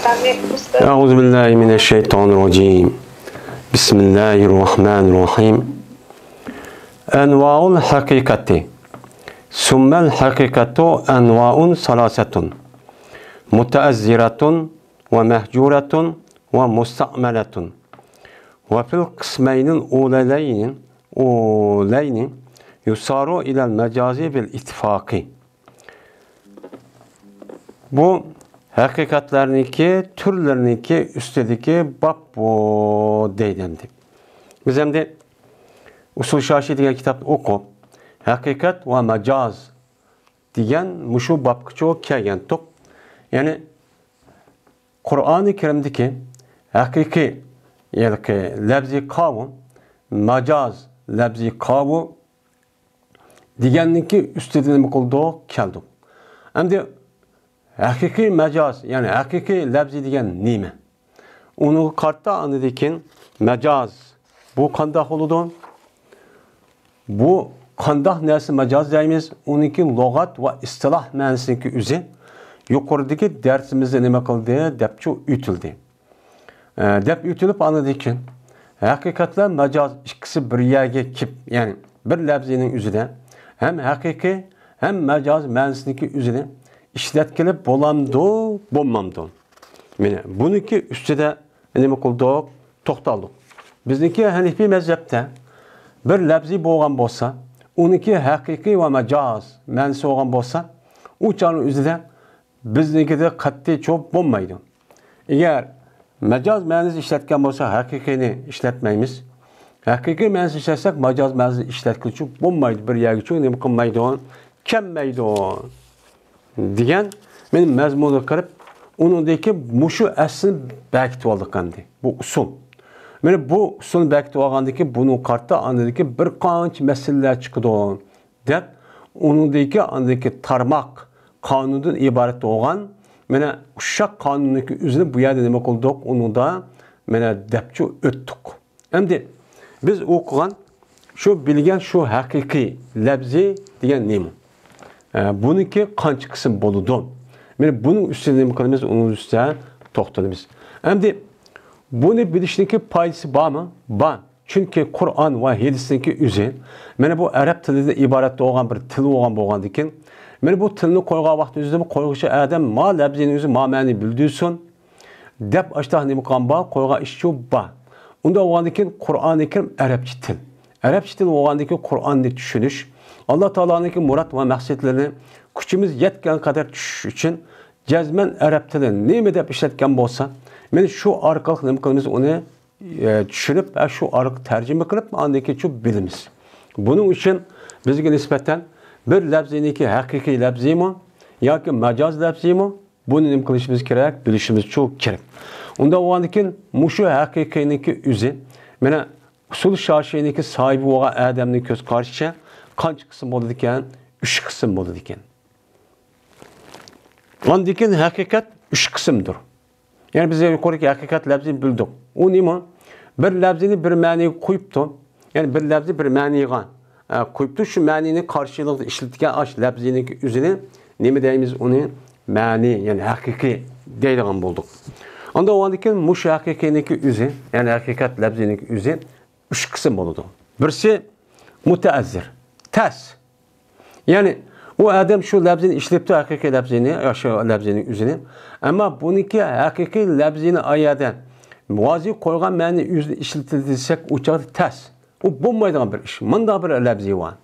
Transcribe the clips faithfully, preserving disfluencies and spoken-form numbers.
أعوذ بالله من الشيطان الرجيم. بسم الله الرحمن الرحيم. أنواع الحقيقة. ثم الحقيقة أنواع ثلاثة. متأزرة ومهجورة ومستعملة. وفي القسمين الأولين، أولين يصار إلى المجاز بالاتفاق. بۇ ھەقىقەتلەرنىڭكى تۈرلىرىنىڭكى ئۈستىدىكى باب بۇ دەيدۇ ئەمدى. بىز ئەمدى ئۇسۇل شاشى دېگەن كىتابنى ئوقۇپ، ھەقىقەت ۋە مەجاز دېگەن مۇشۇ بابقىچۇ كەلگەنتۇق. يەنى قۇرئانى كەرىمدىكى ھەقىقىي، يەنى لەپزى قاۋۇ، مەجاز لەپزى قاۋۇ دېگەننىڭكى ئۈستىدە نېمە قىلدۇق؟ كەلدۇق. ئەمدى ھەقىقىي مەجاز، يەنى ھەقىقىي لەپزى دېگەن نېمە؟ ئۇنىڭغا قارىتا ئاندىن كېيىن مەجاز بۇ قانداق بولىدۇ؟ بۇ قانداق نەرسە مەجاز دەيمىز؟ ئۇنىڭكى لۇغەت ۋە ئىستىلاھ مەنىسىنىڭكى ئۆزى يۇقىرىدىكى دەرسىمىزدە نېمە قىلدى دەپچۇ ئۆتۈلدى. ئە، دەپ ئۆتۈلۈپ ئاندىن كېيىن ھەقىقەتلەر مەجاز ئىككىسى بىر يەرگە كېلىپ، يەنى بىر لەپزىنىڭ ئۆزىدە ھەم ھەقىقىي ھەم مەجاز مەنىسىنىڭكى ئۆزىنى ئىشلەتكىلى بولامدۇ، بولمامدۇ؟ مانا بۇنىڭكى ئۈستىدە نېمە قىلدۇق؟ توختالدۇق. بىزنىڭكى ھەنىفىي مەزھەپتە بىر لەپزى بولغان بولسا، ئۇنىڭكى ھەقىقىي ۋە مەجاز مەنىسى بولغان بولسا، ئۇ چاغنىڭ ئۆزىدە بىزنىڭكىدە قەتئىي چوپ بولمايدۇ. ئەگەر مەجاز مەنىسى ئىشلەتكەن بولسا، ھەقىقىينى ئىشلەتمەيمىز. ھەقىقىي مەنىسى ئىشلەتسەك، مەجاز مەنىسى ئىشلەتكىلى چوپ بولمايدۇ. بىر يەرگىچۇ نېمە قىلمايدۇ؟ كەلمەيدۇ. دېگەن مېنىڭ مەزمۇنغا قاراپ، ئۇنىڭدىكى مۇشۇ ئەسلىنى بەكىتىۋالدۇق ئەمدى. بۇ ئۇسۇل. مانا بۇ ئۇسۇلنى بەكىتىۋالغاندىن كېيىن بۇنىڭغا قارىتا ئاندىن كېيىن بىر قانچە مەسىلىلەر چىقىدۇ دەپ، ئۇنىڭدىكى ئاندىكى تارماق قانۇندىن ئىبارەت بولغان مانا ئۇششاق قانۇننىڭكى ئۆزىنى بۇ يەردە نېمە قىلدۇق؟ ئۇنىڭدا مانا دەپچۇ ئۆتتۇق. ئەمدى بىز ئوقۇغان شۇ بىلگەن شۇ ھەقىقىي لەپزى دېگەن نېمە؟ ئە، بۇنىڭكى قانچە قىسىم بولىدۇ؟ مانا بۇنىڭ ئۈستىدە نېمە قىلىمىز؟ ئۇنىڭ ئۈستىدە توختىلىمىز. ئەمدى بۇنى بىلىشنىڭكى پايدىسى بارمۇ؟ بار. چۈنكى قۇرئان ۋە ھەدىسنىڭكى ئۆزى مانا بۇ ئەرەب تىلىدىن ئىبارەت بولغان بىر تىل بولغان بولغاندىكىن، مانا بۇ تىلنى قويغان ۋاقىت ئۆزىدە قويغۇچى ئادەم ما لەپزىنىڭ ئۆزى ما مەنىنى بىلدۈرسۇن دەپ ئاشتاق نېمە قىلغان بار؟ قويغان ئىشچۇ بار. ئۇنداق بولغاندىكىن قۇرئانى كەرىم ئەرەبچە تىل. ئەرەبچە تىل بولغاندىكىن قۇرئاننى چۈشىنىش، ئاللا تائالانىڭكى مۇراد ۋە مەقسەتلىرىنى كۈچىمىز يەتكەن قەدەر چۈشىنىش ئۈچۈن جەزمەن ئەرەب تىلى نېمە دەپ ئىشلەتكەن بولسا، مانا شۇ ئارقىلىق نېمە قىلىمىز؟ ئۇنى ئە، چۈشىنىپ، ئە، شۇ ئارقىلىق تەرجىمە قىلىپ، ئاندىن كېيىن شۇ بىلىمىز. بۇنىڭ ئۈچۈن بىزگە نىسبەتەن بىر لەپزىنىڭكى ھەقىقىي لەپزىمۇ ياكى مەجاز لەپزىمۇ، بۇنى نېمە قىلىشىمىز كېرەك؟ بىلىشىمىز چوق كېرەك. ئۇنداق بولغاندىن كېيىن مۇشۇ ھەقىقىينىڭكى ئۆزى، مانا ئۇسۇل شاشىنىڭكى ساھىبى بولغان ئادەمنىڭ كۆز قارىشىچە قانچە قىسىم بولىدىكەن؟ ئۈچ قىسىم بولىدىكەن. ئاندىن كېيىن ھەقىقەت ئۈچ قىسىمدۇر. يەنى بىز يۇقىرىدىكى ھەقىقەت لەپزىنى بىلدۇق. ئۇ نېمە؟ بىر لەپزىنى بىر مەنىگە قويۇپتۇ. يەنى بىر لەپزى بىر مەنىگە، ئە، قويۇپتۇ. شۇ مەنىنى قارشىلىقىدا ئىشلىتىدىكەن ئاش لەپزىنىڭكى ئۆزىنى نېمە دەيمىز؟ ئۇنى مەنى، يەنى ھەقىقىي دەيدىغان بولدۇق. ئاندىن ئۇنىڭدىن كېيىن مۇشۇ ھەقىقىينىڭكى ئۆزى، يەنى ھەقىقەت لەپزىنىڭكى ئۆزى ئۈچ قىسىم بولىدۇ. بىرسى مۇتەئەززىر، تەس. يەنى ئۇ ئادەم شۇ لەپزىنى ئىشلىتىپتۇ، ھەقىقىي لەپزىنى، يا شۇ لەپزىنىڭ ئۆزىنى. ئەمما بۇنىڭكى ھەقىقىي لەپزىنى ئايەدە ۋازى قويغان مەنىنى ئۆزىنى ئىشلىتىدۇ دېسەك، ئۇ چاغدا تەس. ئۇ بولمايدىغان بىر ئىش. مۇنداق بىر لەپزى بار.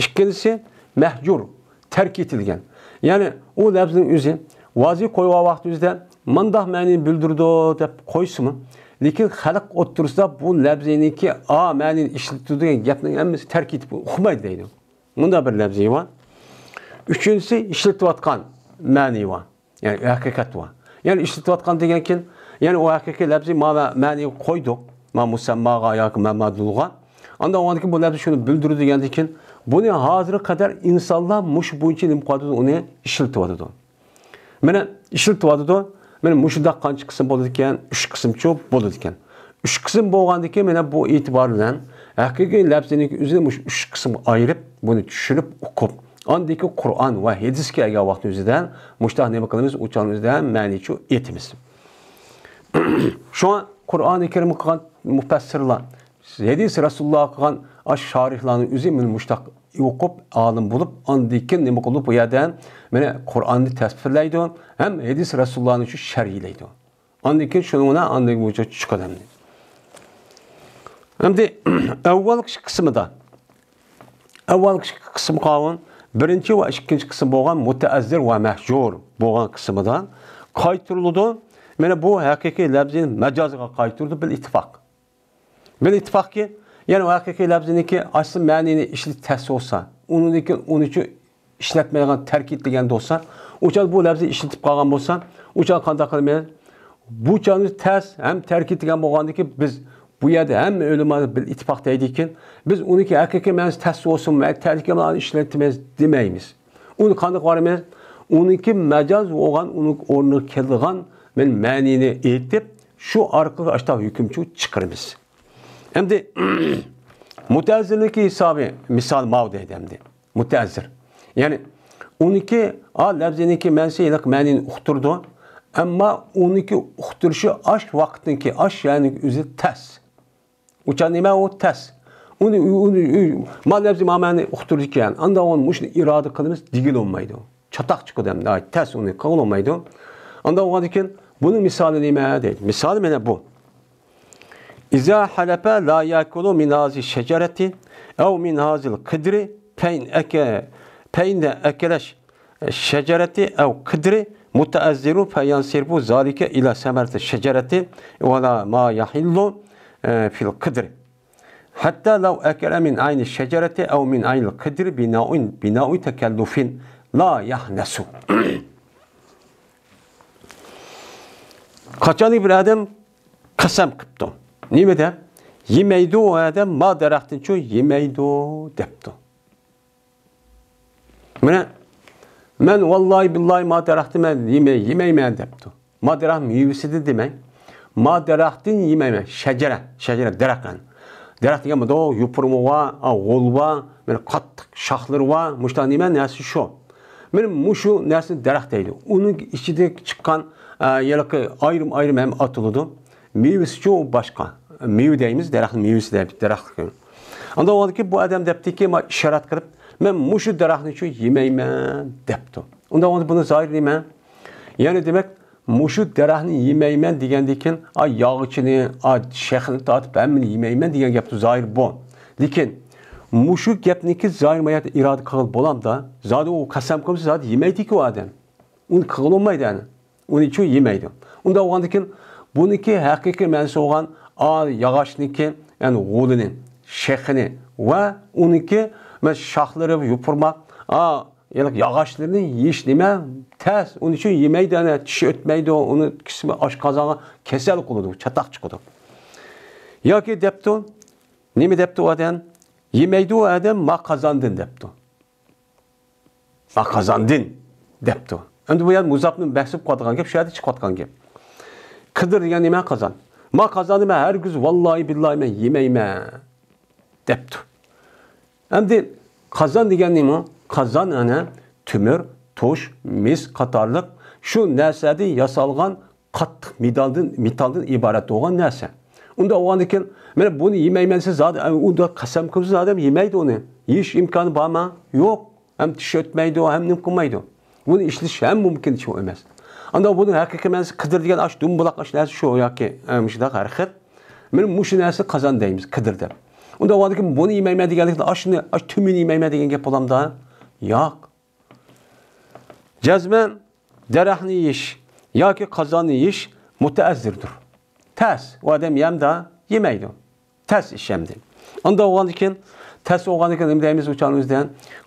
ئىككىنچىسى مەھجۇر، تەرك ئېتىلگەن. يەنى ئۇ لەپزىنىڭ ئۆزى ۋازى قويغان ۋاقتى ئۆزىدە مۇنداق مەنىنى بىلدۈرىدۇ دەپ قويسىمۇ، لېكىن خەلق ئوتتۇرىسىدا بۇ لەپزىنىڭكى ئا مەنىنى ئىشلىتىدۇ دېگەن گەپنىڭ ھەممىسى تەرك ئېتىپ ئۇقمايدۇ دەيدۇ. مۇنداق بىر لەپزى بار. ئۈچىنچىسى ئىشلىتىۋاتقان مەنى بار. يەنى ھەقىقەت بار. يەنى ئىشلىتىۋاتقان دېگەنكىن، يەنى ئۇ ھەقىقىي لەپزى ما مەنىگە قويدۇق. ما مۇسەمماغا ياكى ما مەدۇلغا. ئاندىن ئۇنىڭدىن كېيىن بۇ لەپزى شۇنى بىلدۈرىدۇ دېگەندىن كېيىن، بۇنى ھازىرغا قەدەر ئىنسانلار مۇشۇ بويىچە نېمە قىلىۋاتىدۇ، ئۇنى ئىشلىتىۋاتىدۇ. مانا ئىشلىتىۋاتىدۇ. مانا مۇشۇنداق قانچە قىسىم بولىدىكەن؟ ئۈچ قىسىمچۇ بولىدىكەن. ئۈچ قىسىم بولغاندىكىن، مانا بۇ ئېتىبار بىلەن ھەقىقىي لەپزىنىڭكى ئۆزىنى مۇشۇ ئۈچ قىسىمغا ئايرىپ، بۇنى چۈشىنىپ، ئوقۇپ، ئاندىن كېيىن قۇرئان ۋە ھەدىسكە كەلگەن ۋاقىت ئۆزىدە مۇشۇنداق نېمە قىلىمىز؟ ئۇ چاغنىڭ ئۆزىدە مەنىچۇ ئېيتىمىز. شۇڭا قۇرئانى كەرىم قىلغان مۇپەسسىرلار، ھەدىس رەسۇلۇللاھ قىلغان ئاشۇ شارىھلارنىڭ ئۆزى مانا مۇشۇنداق ئوقۇپ، ئالىم بولۇپ، ئاندىن كېيىن نېمە قىلىپ بۇ يەردە مانا قۇرئاننى تەپسىرلەيدۇ، ھەم ھەدىس رەسۇلۇللاھنى شۇ شەرھلەيدۇ. ئاندىن كېيىن شۇنىڭ بىلەن ئاندىن بويىچە چىقىدۇ ئەمدى. ئەمدى ئەۋۋەلكى قىسمىدا، ئەۋۋەلكى قىسىم قاۋۇن، بىرىنچى ۋە ئىككىنچى قىسىم بولغان مۇتەئەززىر ۋە مەھجۇر بولغان قىسمىدا قايتۇرۇلىدۇ. مانا بۇ ھەقىقىي لەپزى مەجازغا قايتۇرۇلىدۇ بىل ئىتتىپاق. بىل ئىتتىپاقكى، يەنى ھەقىقىي لەپزىنىڭكى ئاشۇ مەنىنى ئىشلىتىش تەس بولسا، ئۇنىڭدىن كېيىن ئۇنى شۇ ئىشلەتمەيدىغان تەركىب دېگەن بولسا، ئۇ چاغ بۇ لەپزى ئىشلىتىپ قالغان بولسا، ئۇ چاغ قانداق قىلىمىز؟ بۇ چاغ تەس ھەم تەركىب دېگەن بولغاندىكى بىز بۇ يەردە ھەممە ئۆلىما بىل ئىتتىپاق دەيدىكەن، بىز ئۇنىڭكى ھەقىقىي مەنىسى تەس بولسۇن، تەركىبلەرنى ئىشلەتمەيمىز دېمەيمىز. ئۇنى قانداق قارىمىز؟ ئۇنىڭكى مەجاز بولغان، ئۇنىڭ ئورنىغا كېلىدىغان مەنىنى ئېيتىپ، شۇ ئارقىلىق ئاشتا ھۆكۈم چىقىرىمىز. ئەمدى مۇتەئەززىرنىڭكى ھېسابى مىسال ماۋۇ دەيدۇ ئەمدى. مۇتەئەززىر. يەنى ئۇنىڭكى، ئا، لەپزىنىڭكى مەنىسى ھېلىقى مەنىنى ئۇقتۇرىدۇ. ئەمما ئۇنىڭكى ئۇقتۇرۇشى ئاش ۋاقىتنىڭكى، ئاش يەرنىڭ ئۆزى تەس. ئۇچان نېمە ئۇ تەس؟ ئۇنى، ئۇنى، ئۇنى، ما لەپزى ما مەنىنى ئۇقتۇرىدىكەن. ئاندا ئۇنى مۇشۇنى ئىرادە قىلىمىز دېگىلى بولمايدۇ. چاتاق چىقىدۇ ئەمدى. ئاي، تەس ئۇنى قىلغىلى بولمايدۇ. ئاندا بولغاندىكىن بۇنىڭ مىسالى نېمە دەيدۇ. مىسالى مانا بۇ. إذا حلف لا يأكل من هذه الشجرة أو من هذا القدر فإن أك-، فإن أكل الشجرة أو قدر متأزر فينصرف ذلك إلى ثمرة الشجرة ولا ما يحل في القدر. حتى لو أكل من عين الشجرة أو من عين القدر بنوع، بنوع تكلف لا يخنث. قاچانكى بىر ئادەم قەسەم قىپتۇ. نېمە دەپ؟ يېمەيدۇ ئۇ ئادەم، ما دەرەختىنچۇ يېمەيدۇ دەپتۇ. مانا، مەن ۋاللاھى بىللاھى ما دەرەختىن مەن يېمەي-، يېمەيمەن دەپتۇ. ما دەرەخ مېۋىسىدىن دېمەي. ما دەرەختىن يېمەيمەن. شەجەرە، شەجەرە، دەرەخ يەنى. دەرەخ دېگەن بۇ يوپۇرمىقى بار، غولى بار، مانا قاتتىق شاخلىرى بار، مۇشۇنداق نېمە نەرسە شۇ. مانا مۇشۇ نەرسىنى دەرەخ دەيدۇ. ئۇنىڭ ئىچىدىن چىققان، ئە، ھېلىقى ئايرىم-ئايرىم ھەم ئاتىلىدۇ. مېۋىسىچۇ ئۇ باشقا. مېۋە دەيمىز، دەرەخنىڭ مېۋىسى دەپ، دەرەخ. ئاندا ئۇ بۇ ئادەم دەپتىكى، ما ئىشارەت قىلىپ، مەن مۇشۇ دەرەخنىچۇ يېمەيمەن دەپتۇ. ئۇندا ئۇ بۇنى زاھىر نېمە؟ يەنى دېمەك، مۇشۇ دەرەخنى يېمەيمەن دېگەندىن كېيىن، ئا، ياغىچىنى، ئا، شېخىنى تارتىپ ھەممىنى يېمەيمەن دېگەن گەپتۇ زاھىر بۇ. لېكىن مۇشۇ گەپنىكى زاھىر ماھىيەتتە ئىرادە قىلغىلى بولامدا؟ زادى ئۇ قەسەم قىلمىسا زادى يېمەيدىكى ئۇ ئادەم. ئۇنى قىلغىلى بولمايدۇ يەنى. ئۇنى چۇ يېمەيدۇ. ئۇنداق بولغاندىكىن بۇنىڭكى ھەقىقىي مەنىسى بولغان ئا ياغاچنىكى، يەنى غولىنى، شېخىنى ۋە ئۇنىڭكى مەن شاخلىرى، يوپۇرماق، ئا يەنى ياغاچلىرىنى يېيىش نېمە؟ تەس. ئۇنى چۇ يېمەيدۇ، يەنى چىشى ئۆتمەيدۇ، ئۇنى قىسمى ئاشقازانغا كېسەل قىلىدۇ، چاتاق چىقىدۇ. ياكى دەپتۇ، نېمە دەپتۇ ئۇ ئادەم؟ يېمەيدۇ ئۇ ئادەم ما قازاندىن دەپتۇ. ما قازاندىن دەپتۇ. ئەمدى بۇ يەردە مۇزاپنى مەھسۇپ قىلىۋاتقان گەپ، شۇ يەردە چىقىۋاتقان گەپ. قىدىر دېگەن نېمە؟ قازان. ما قازاننى مەن ھەرگىز ۋاللاھى بىللاھى مەن يېمەيمەن دەپتۇ. ئەمدى قازان دېگەن نېمە؟ قازان ئەنە تۆمۈر، تۇش، مىس قاتارلىق شۇ نەرسىلەردىن ياسالغان قاتتىق مېتالدىن، مېتالدىن ئىبارەت بولغان نەرسە. ئۇنداق بولغاندىكىن، مانا بۇنى يېمەيمەن دېسە، زادى ئۇندا قەسەم قىلسا ئادەم يېمەيدۇ ئۇنى. يېيىش ئىمكانى بارمۇ؟ يوق. ھەم چىش ئۆتمەيدۇ، ھەم نېمە قىلمايدۇ. بۇنى ئىشلىتىش ھەم مۇمكىن شۇ ئەمەس. ئاندا بۇنىڭ ھەقىقىي مەنىسى قىدىر دېگەن ئاشۇ دۇمبىلاق ئاشۇ نەرسە شۇ ياكى، ئە، مۇشۇنداق ھەر خىل. مانا مۇشۇ نەرسە قازان دەيمىز، قىدىر دەپ. ئۇنداق بولغاندىكىن بۇنى يېمەيمەن دېگەنلىكتە ئاشۇنى، ئاشۇ تۆمۈرنى يېمەيمەن دېگەن گەپ بولامدا؟ ياق. جەزمەن دەرەخنى يېيىش ياكى قازاننى يېيىش مۇتەئەززىردۇر. تەس، ئۇ ئادەم يەمدا يېمەيدۇ. تەس ئىش ئەمدى. ئاندا بولغاندىكىن، تەس بولغاندىكىن نېمە دەيمىز ئۇ چاغنىڭ ئۆزىدە؟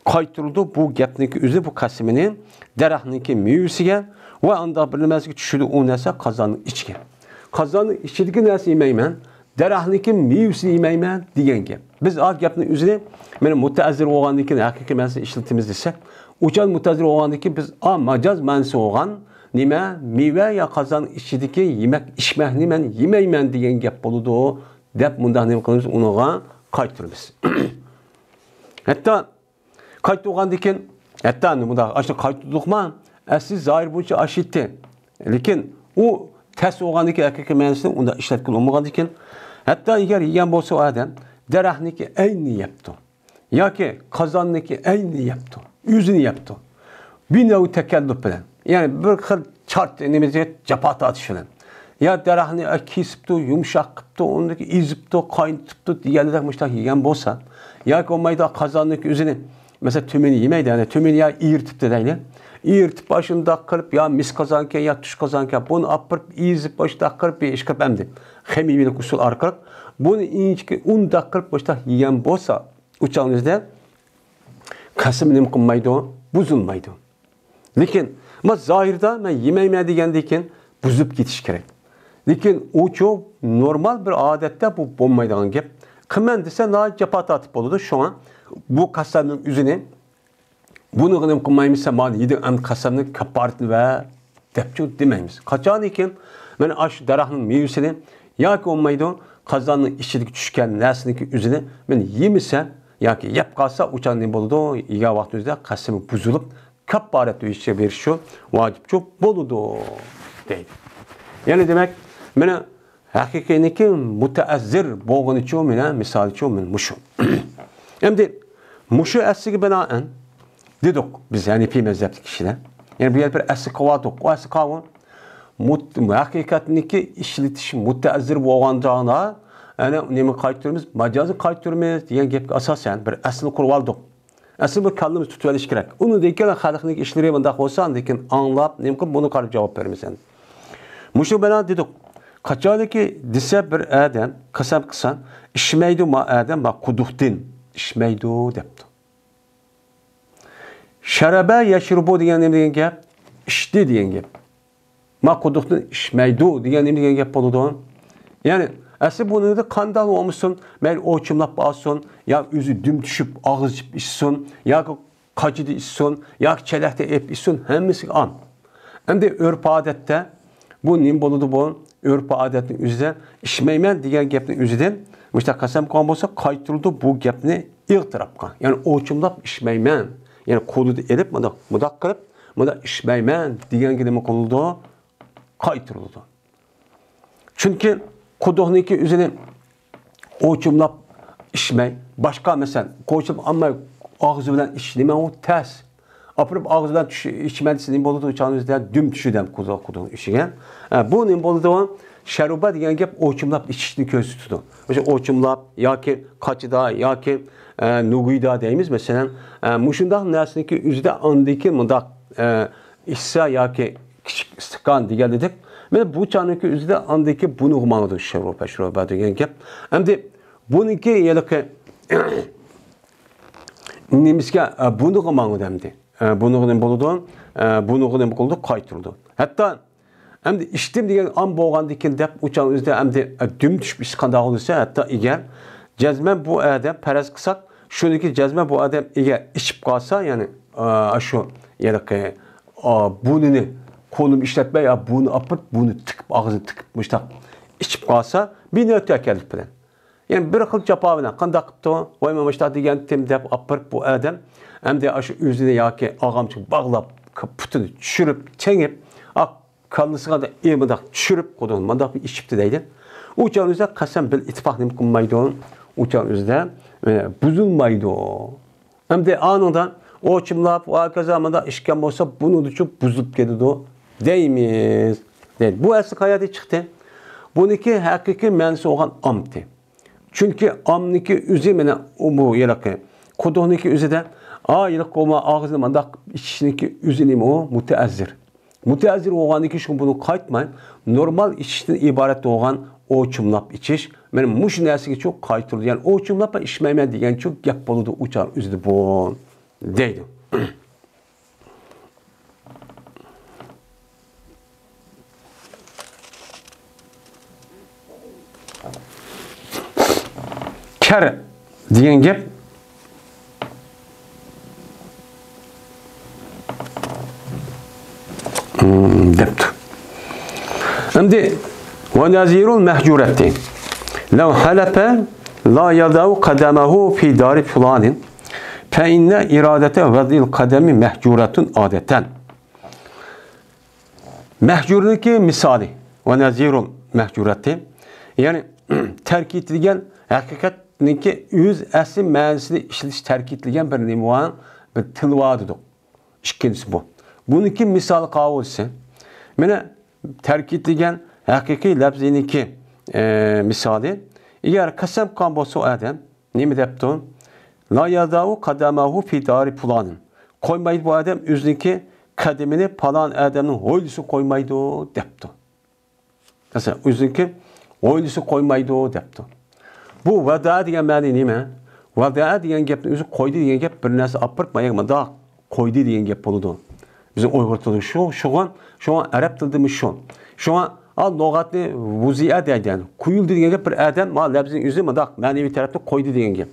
قايتۇرىدۇ بۇ گەپنىڭكى ئۆزى، بۇ قەسىمىنى دەرەخنىڭكى مېۋىسىگە ۋە ئاندا بىر نېمەسىگە چۈشىدۇ ئۇ نەرسە قازاننىڭ ئىچىگە. قازاننىڭ ئىچىدىكى نەرسە يېمەيمەن، دەرەخنىڭكى مېۋىسىنى يېمەيمەن دېگەن گەپ. بىز ئا گەپنىڭ ئۆزىنى، مانا مۇتەئەززىر بولغاندىن كېيىن ھەقىقىي مەنىسىنى ئىشلىتىمىز دېسەك، ئۇ چاغ مۇتەئەززىر بولغاندىن كېيىن بىز ئا ماجاز مەنىسى بولغان نېمە، مېۋە يا قازان ئىچىدىكى يېمەك ئىچمەكنى مەن يېمەيمەن دېگەن گەپ بولىدۇ دەپ مۇنداق نېمە قىلىمىز، ئۇنىڭغا قايتۇرىمىز. ھەتتا قايتۇرغاندىن كېيىن، ھەتتا مۇنداق، ئاشۇ قايتۇردۇقما، ئەسلى زاھىر بويىچە ئاشىتتى. لېكىن ئۇ تەس بولغاندىكىن ھەقىقىي مەنىسىنى ئۇنداق ئىشلەتكىلى بولمىغاندىكىن، ھەتتا ئەگەر يېگەن بولسا ئۇ ئادەم دەرەخنىكى ئەينىنى يەپتۇ ياكى قازاننىكى ئەينىنى يەپتۇ، ئۆزىنى يەپتۇ. بىنەۋ تەكەللۇپ بىلەن، يەنى بىر خىل چارت، نېمە دېيەر، جاپا تارتىش بىلەن. يا دەرەخنى كېسىپتۇ، يۇمشاق قىپتۇ، ئۇنى ئېزىپتۇ، قاينىتىپتۇ دېگەندەك مۇشۇنداق يېگەن بولسا، ياكى بولمايدۇ قازاننىكى ئۆزىنى، مەسىلەن، تۆمۈرنى يېمەيدۇ، يەنى تۆمۈرنى يا ئېرىتىپتۇ دەيلى. ئېرىتىپ، ئاشۇنداق قىلىپ، يا مىس قازانكەن، يا تۇش قازانكەن، بۇنى ئاپىرىپ، ئېزىپ، ئاشۇنداق قىلىپ، بىر ئىش قىلىپ ئەمدى خىمىيەلىك ئۇسۇل ئارقىلىق بۇنى ئىنچىكە ئۇنداق قىلىپ مۇشۇنداق يېگەن بولسا، ئۇ چاغنىڭ ئۆزىدە قەسىمى نېمە قىلمايدۇ؟ بۇزۇلمايدۇ. لېكىن، ما زاھىردا مەن يېمەيمەن دېگەندىن كېيىن بۇزۇپ كېتىش كېرەك. لېكىن ئۇچۇ نورمال بىر ئادەتتە بۇ بولمايدىغان گەپ. قىلىمەن دېسە ناھايىتى جاپا تارتىپ بولىدۇ. شۇڭا بۇ قەسەمنىڭ ئۆزىنى، بۇنى نېمە قىلمايمىز، سەن ماڭا يېدىڭ، ئەمدى قەسەمنى كاپپارىتىنى بەر دەپچۇ دېمەيمىز. قاچانكى مەن ئاشۇ دەرەخنىڭ مېۋىسىنى ياكى بولمايدۇ، قازاننىڭ ئىچىدىكى چۈشكەن نەرسىنىڭكى ئۆزىنى مەن يېمىسەم ياكى يەپ قالسا، ئۇ چاغ نېمە بولىدۇ؟ يېگەن ۋاقتىمىزدا قەسىمى بۇزۇلۇپ، كاپپارەت ئۆتۈشكە بېرىشچۇ ۋاجىپچۇ بولىدۇ، دەيدۇ. يەنى دېمەك، مانا ھەقىقىينىڭكى مۇتەئەززىر بولغىنىچۇ، مانا مىسالىچۇ، مانا مۇشۇ. ئەمدى مۇشۇ ئەسلىگە بىنائەن دېدۇق بىز ھەنىپىي مەزھەپتىكى كىشىلەر. يەنى بۇ يەردە بىر ئەسلى قىلىۋاتىق. ئۇ ئەسلى قاۋۇ مۇت-، ھەقىقەتنىكى ئىشلىتىش مۇتەئەززىر بولغان چاغدا، يەنى نېمە قايتۇرىمىز؟ ماجازنى قايتۇرىمىز دېگەن گەپكە ئاساسەن بىر ئەسلىنى قۇرۇۋالدۇق. ئەسلى بۇ كاللىمىز تۇتۇۋېلىش كېرەك. ئۇنىڭدىن كېيىن خەلقنىڭ ئىشلىرى مۇنداق بولسا، ئاندىن كېيىن ئاڭلاپ، نېمە قىلىپ بۇنى قاراپ جاۋاب بېرىمىز ئەمدى. مۇشۇ بىلەن دېدۇق. قاچانكى دېسە بىر ئادەم قەسەم قىلسا، ئىچمەيدۇ ما ئادەم ما قۇدۇقتىن، ئىچمەيدۇ دەپتۇ. شەرەبە يەشرۇبۇ دېگەن نېمە دېگەن گەپ؟ ئىچتى دېگەن گەپ. ما قۇدۇقتىن ئىچمەيدۇ دېگەن نېمە دېگەن گەپ بولىدۇ؟ يەنى، ئەسلى بۇنىڭدا قانداق بولمىسۇن، مەيلى ئوچۇملاپ ئالسۇن، يا ئۆزى دۈم چۈشۈپ ئاغزى ئېچىپ ئىچسۇن، ياكى قاچىدا ئىچسۇن، ياكى چېلەكتە ئېلىپ ئىچسۇن، ھەممىسىگە ئام. ئەمدى ئۆرپ-ئادەتتە بۇ نېمە بولىدۇ بۇ؟ ئۆرپ-ئادەتنىڭ ئۆزىدە ئىچمەيمەن دېگەن گەپنىڭ ئۆزىدىن مۇشۇنداق قەسەم قىلغان بولسا، قايتۇرىدۇ بۇ گەپنى ئېغىر تەرەپكە. يەنى ئوچۇملاپ ئىچمەيمەن. يەنى قولىدا ئېلىپ، مۇنداق، مۇنداق قىلىپ، مۇنداق ئىچمەيمەن دېگەنگە نېمە قىلىدۇ؟ قايتۇرۇلىدۇ. چۈنكى قۇدۇقنىڭكى ئۆزىنى ئوچۇملاپ ئىچمەي، باشقا، مەسىلەن، قوچۇپ ئالماي ئاغزى بىلەن ئىچىش نېمە ئۇ؟ تەس. ئاپىرىپ ئاغزى بىلەن چۈش-، ئىچىمەن دېسە نېمە بولىدۇ؟ ئۇ چاغنىڭ ئۆزىدە دۈم چۈشىدۇ قۇدۇق، قۇدۇقنىڭ ئىچىگە. ئە، بۇ نېمە بولىدۇ؟ شەرۇبە دېگەن گەپ ئوچۇملاپ ئىچىشنى كۆرسىتىدۇ. ئۆشە ئوچۇملاپ ياكى قاچىدا ياكى، ئە، نۇگۇيدا دەيمىز، مەسىلەن، ئە، مۇشۇنداق نەرسىنىڭكى ئۆزىدە ئاندىكى مۇنداق، ئە، ئىچسە ياكى كىچىك ئىستاكان دېگەن ئىدۇق. مانا بۇ چاغنىڭكى ئۆزىدە ئاندىكى بۇنىغا ماڭىدۇ، شەرۇبە، شەرۇبە دېگەن گەپ. ئەمدى بۇنىڭكى ھېلىقى نېمىسىگە، ئە، بۇنىغا ماڭىدۇ ئەمدى. ئە، بۇنىغا نېمە بولىدۇ؟ ئە، بۇنىغا نېمە قىلىدۇ؟ قايتۇرىدۇ. ھەتتا ئەمدى ئىچتىم دېگەن ئام بولغاندىن كېيىن دەپ ئۇ چاغ ئۆزىدە ئەمدى، ئە، دۈم چۈشۈپ ئىچىش قانداق بولسا، ھەتتا ئەگەر جەزمەن بۇ ئادەم پەرەز قىلساق، شۇنىڭكى جەزمەن بۇ ئادەم ئەگەر ئىچىپ قالسا، يەنى، ئا، شۇ ھېلىقى، ئا، بۇنىنى قولىنى ئىشلەتمەي، ئا، بۇنى ئاپىرىپ، بۇنى تىكىپ، ئاغزىنى تىكىپ مۇشتاق ئىچىپ قالسا، بىنەۋ تەكەللۇپ بىلەن. يەنى بىر خىل جاپا بىلەن قانداق قىپتۇ؟ ۋاي، مانا مۇشتاق دېگەنتىم دەپ ئاپىرىپ بۇ ئادەم ئەمدى ئاشۇ ئۆزىنى ياكى ئاغامچىغا باغلاپ، پۇتىنى چۈشۈرۈپ، تېڭىپ، ئا، كاللىسىغا ئېمىداق چۈشۈرۈپ، قۇدۇقنى مانداق بىر ئىچىپتۇ دەيدۇ. ئۇ چاغ ئۆزىدە قەسەم بىل ئىتتىپاق نېمە قىلمايدۇ؟ ئۇ چاغ ئۆزىدە، ئە، بۇزۇلمايدۇ. ئەمدى ئانىڭدا ئوچۇملاپ، ۋە ھاكازا مانداق ئىچكەن بولسا، بۇنىڭدىچۇ بۇزۇلۇپ كېتىدۇ دەيمىز. دەيدۇ. بۇ ئەسلى قەيەردىن چىقتى؟ بۇنىڭكى ھەقىقىي مەنىسى بولغان ئامتى. چۈنكى ئامنىڭكى ئۆزى مانا ئۇ بۇ ھېلىقى قۇدۇقنىڭكى ئۆزىدە، ئا، ھېلىقى قوما ئاغزىنى مانداق ئىچىشنىڭكى ئۆزى نېمە ئۇ؟ مۇتەئەززىر. مۇتەئەززىر بولغاندىن كېيىن شۇ بۇنى قايتماي، نورمال ئىچىشتىن ئىبارەت بولغان ئوچۇملاپ ئىچىش، مانا مۇشۇ نەرسىگىچۇ قايتۇرۇلىدۇ. يەنى ئوچۇملاپ ئىچمەيمەن دېگەنچۇ گەپ بولىدۇ، ئۇ چاغ ئۆزىدە بۇ، دەيدۇ. كەر دېگەن گەپ. مم، دەپتۇ. ئەمدى، ونظير المهجورة، لو حلف لا يضع قدمه في دار فلان، فإن إرادة وضع القدم مهجورة عادة. مەھجۇرنىڭكى مىسالى. ۋە نەزىرۇل مەھجۇراتى. يەنى تەرك ئېتىلگەن ھەقىقەتنىڭكى ئۆز ئەسلى مەنىسىنى ئىشلىتىش تەرك ئېتىلگەن بىر نېمە بار، بىر تىل بار دېدۇق. ئىككىنچىسى بۇ. بۇنىڭكى مىسالى قاۋۇلسى. مانا تەرك ئېتىلگەن ھەقىقىي لەپزىنىڭكى، ئە، مىسالى. ئەگەر قەسەم قىلغان بولسا ئۇ ئادەم نېمە دەپتۇ؟ لا يەزەئۇ قەدەمەھۇ فى دارى پۇلانىن. قويمايدۇ بۇ ئادەم ئۆزىنىڭكى قەدىمىنى پالان ئادەمنىڭ ھويلىسىغا قويمايدۇ دەپتۇ. مەسىلەن، ئۆزىنىڭكى ھويلىسىغا قويمايدۇ دەپتۇ. بۇ ۋەدەئە دېگەن مەنە نېمە؟ ۋەدەئە دېگەن گەپنىڭ ئۆزى قويدى دېگەن گەپ، بىر نەرسە ئاپىرىپ، مايا مۇنداق قويدى دېگەن گەپ بولىدۇ. بىزنىڭ ئۇيغۇر تىلىدا شۇ، شۇغان، شۇڭا ئەرەب تىلىدىمۇ شۇ. شۇڭا ئا، لۇغەتنى ۋۇزىئە دەيدۇ. يەنى قويۇلدى دېگەن گەپ بىر ئادەم، ما لەپزىنىڭ ئۆزى مۇنداق مەنىۋى تەرەپتە قويدى دېگەن گەپ.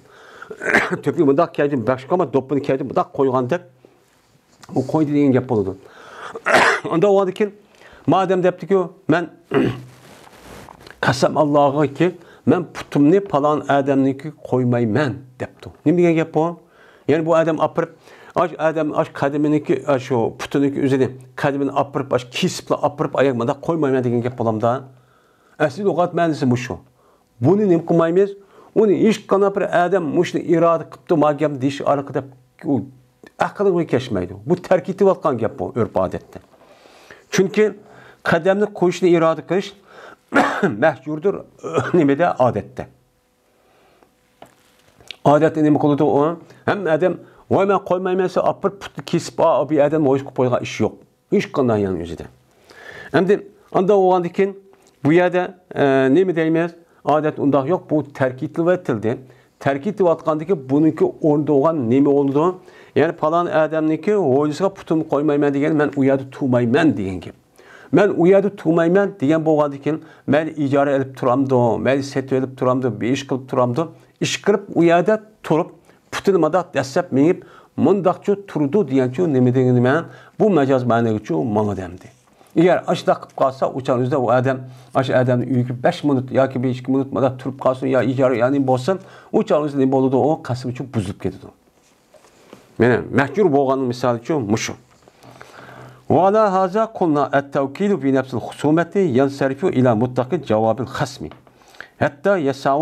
تۆپىنى مۇنداق كەيدى، باشقا ما دوپپىنى كەيدى، مۇنداق قويغاندەك ئۇ قويدى دېگەن گەپ بولىدۇ. ئۇنداق بولغاندىكىن، ما ئادەم دەپتىكى، مەن قەسەم ئاللاغىكى، مەن پۇتۇمنى پالان ئادەمنىڭكىگە قويمايمەن دەپتۇ. نېمە دېگەن گەپ بۇ؟ يەنى بۇ ئادەم ئاپىرىپ، ئاش ئادەم، ئاش قەدىمىنىڭكى، ئاش شۇ پۇتىنىڭكى ئۆزىنى، قەدىمىنى ئاپىرىپ، ئاش كېسىپلا ئاپىرىپ، ئاياق مۇنداق قويمايمەن دېگەن گەپ بولامدا؟ ئەسلى لۇغەت مەنىسى مۇشۇ. بۇنى نېمە قىلمايمىز؟ ئۇنى ھېچقانداق بىر ئادەم مۇشۇنى ئىرادە قىپتۇ، ما گەپنى دېيىش ئارقىلىق دەپ، ئۇ ئەقلىگە كەچمەيدۇ. بۇ تەرك ئېتىۋاتقان گەپ بۇ، ئۆرپ ئادەتتە. چۈنكى قەدەمنى قويۇشنى ئىرادە قىلىش مەھجۇردۇر، نېمىدە، ئادەتتە. ئادەتتە نېمە قىلىدۇ ئۇ؟ ھەممە ئادەم، ۋاي، مەن قويمايمەن، سەن ئاپىرىپ پۇتنى كېسىپ، ئا، بۇ ئادەم ھويلىسىغا قويغان ئىش يوق. ھېچقانداق يەنى ئۆزىدە. ئەمدى ئانداق بولغاندىكىن، بۇ يەردە، ئە، نېمە دەيمىز؟ ئادەتتە ئۇنداق يوق. بۇ تەرك ئېتىلىۋېتىلدى. تەرك ئېتىۋاتقاندىكىن بۇنىڭكى ئورنىدا بولغان نېمە بولىدۇ؟ يەنى پالان ئادەمنىڭكى ھويلىسىغا پۇتۇمنى قويمايمەن دېگەن، مەن ئۇ يەردە تۇرمايمەن دېگەن گەپ. مەن ئۇ يەردە تۇرمايمەن دېگەن بولغاندىكىن، مەيلى ئىجارە ئېلىپ تۇرامدۇ، مەيلى سېتىۋېلىپ تۇرامدۇ، بىر ئىش قىلىپ تۇرامدۇ، ئىشقىلىپ ئۇ يەردە تۇرۇپ، پۇتىنى مۇنداق دەسسەپ مېڭىپ، مۇنداقچۇ تۇرىدۇ دېگەنچۇ نېمە دېگىنى مەن، بۇ مەجاز مەنىگىچۇ ماڭىدۇ ئەمدى. ئەگەر ئاشۇنداق قىلىپ قالسا، ئۇ چاغ ئۆزىدە ئۇ ئادەم ئاشۇ ئادەمنىڭ ئۆيىگە بەش مىنۇت ياكى بىر ئىككى مىنۇت مۇنداق تۇرۇپ قالسۇن، يا ئىجارە، يا نېمە بولسۇن، ئۇ چاغ ئۆزىدە نېمە بولىدۇ؟ ئۇ قەسىمچۇ بۇزۇلۇپ كېتىدۇ. مانا مەھجۇر بولغاننىڭ مىسالىچۇ مۇشۇ. وعلى هذا قلنا التوكيل بنفس الخصومة ينصرف إلى مطلق جواب الخصم حتى يسع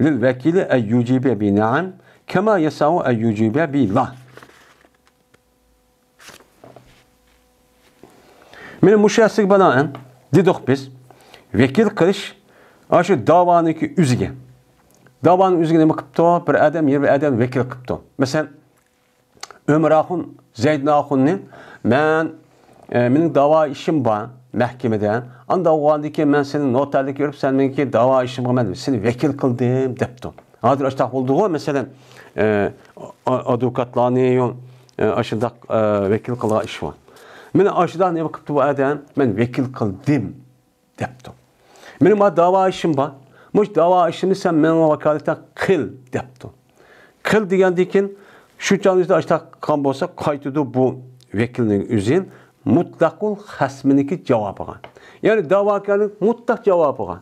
للوكيل أن يجيب بنعم كما يسع أن يجيب بلا. مانا مۇشۇ ئەسلىگە بىنائەن دېدۇق بىز، ۋەكىل قىلىش ئاشۇ داۋانىڭكى ئۆزىگە. داۋانىڭ ئۆزىگە نېمە قىپتۇ؟ بىر ئادەم يەنە بىر ئادەمنى ۋەكىل قىپتۇ. مەسىلەن، ئۆمەر ئاخۇن، زەيدىن ئاخۇننى مەن، ئە، مېنىڭ داۋا ئىشىم بار مەھكىمىدە. ئانداق بولغاندىكىن مەن سېنى نوتارلىققا بېرىپ، سەن مېنىڭكى داۋا ئىشىمغا مەن سېنى ۋەكىل قىلدىم دەپتۇ. ھازىر ئاشۇنداق بولدىغۇ، مەسىلەن، ئە، ئا-، ئادۋوكاتلارنى، ئە، ئاشۇنداق، ئە، ۋەكىل قىلغان ئىش بار. مانا ئاشۇنداق نېمە قىپتۇ بۇ ئادەم؟ مەن ۋەكىل قىلدىم دەپتۇ. مېنىڭ ما داۋا ئىشىم بار. مۇشۇ داۋا ئىشىمنى سەن مېنىڭ ۋاكالىتەن قىل دەپتۇ. قىل دېگەندىن كېيىن شۇ چاغنىڭ ئۆزىدە ئاشۇنداق قىلغان بولسا، قايتىدۇ بۇ ۋەكىلنىڭ ئۆزى مۇتلەقۇل خەسمىنىڭكى جاۋابىغا. يەنى داۋاكارنىڭ مۇتلەق جاۋابىغا.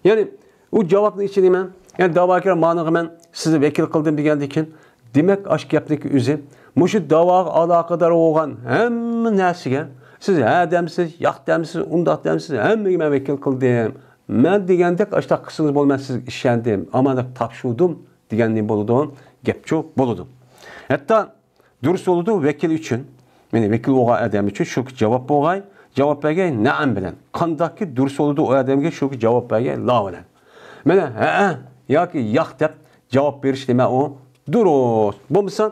يەنى ئۇ جاۋابنىڭ ئىچىدە مەن، يەنى داۋاكار مانىغا مەن سىزنى ۋەكىل قىلدىم دېگەندىن كېيىن، دېمەك، ئاشۇ گەپنىڭكى ئۆزى مۇشۇ داۋاغا ئالاقىدار بولغان ھەممە نەرسىگە سىز ھە دەمسىز، ياق دەمسىز، ئۇنداق دەمسىز، ھەممىگە مەن ۋەكىل قىلدىم. مەن دېگەندەك ئاشۇنداق قىلسىڭىز بولىدۇ، مەن سىزگە ئىشەندىم، ئامانەت تاپشۇردۇم دېگەن نېمە بولىدۇ؟ گەپچۇ بولىدۇ. ھەتتا دۇرۇس بولىدۇ، ۋەكىل ئۈچۈن، يەنى ۋەكىل بولغان ئادەم ئۈچۈن شۇ جاۋاب بولغاي، جاۋاب بەرگەي نەئەم بىلەن. قانداقكى دۇرۇس بولىدۇ ئۇ ئادەمگە شۇ جاۋاب بەرگەي لا بىلەن. مانا ھەئە ياكى ياق دەپ جاۋاب بېرىش نېمە ئۇ؟ دۇرۇس. بولمىسا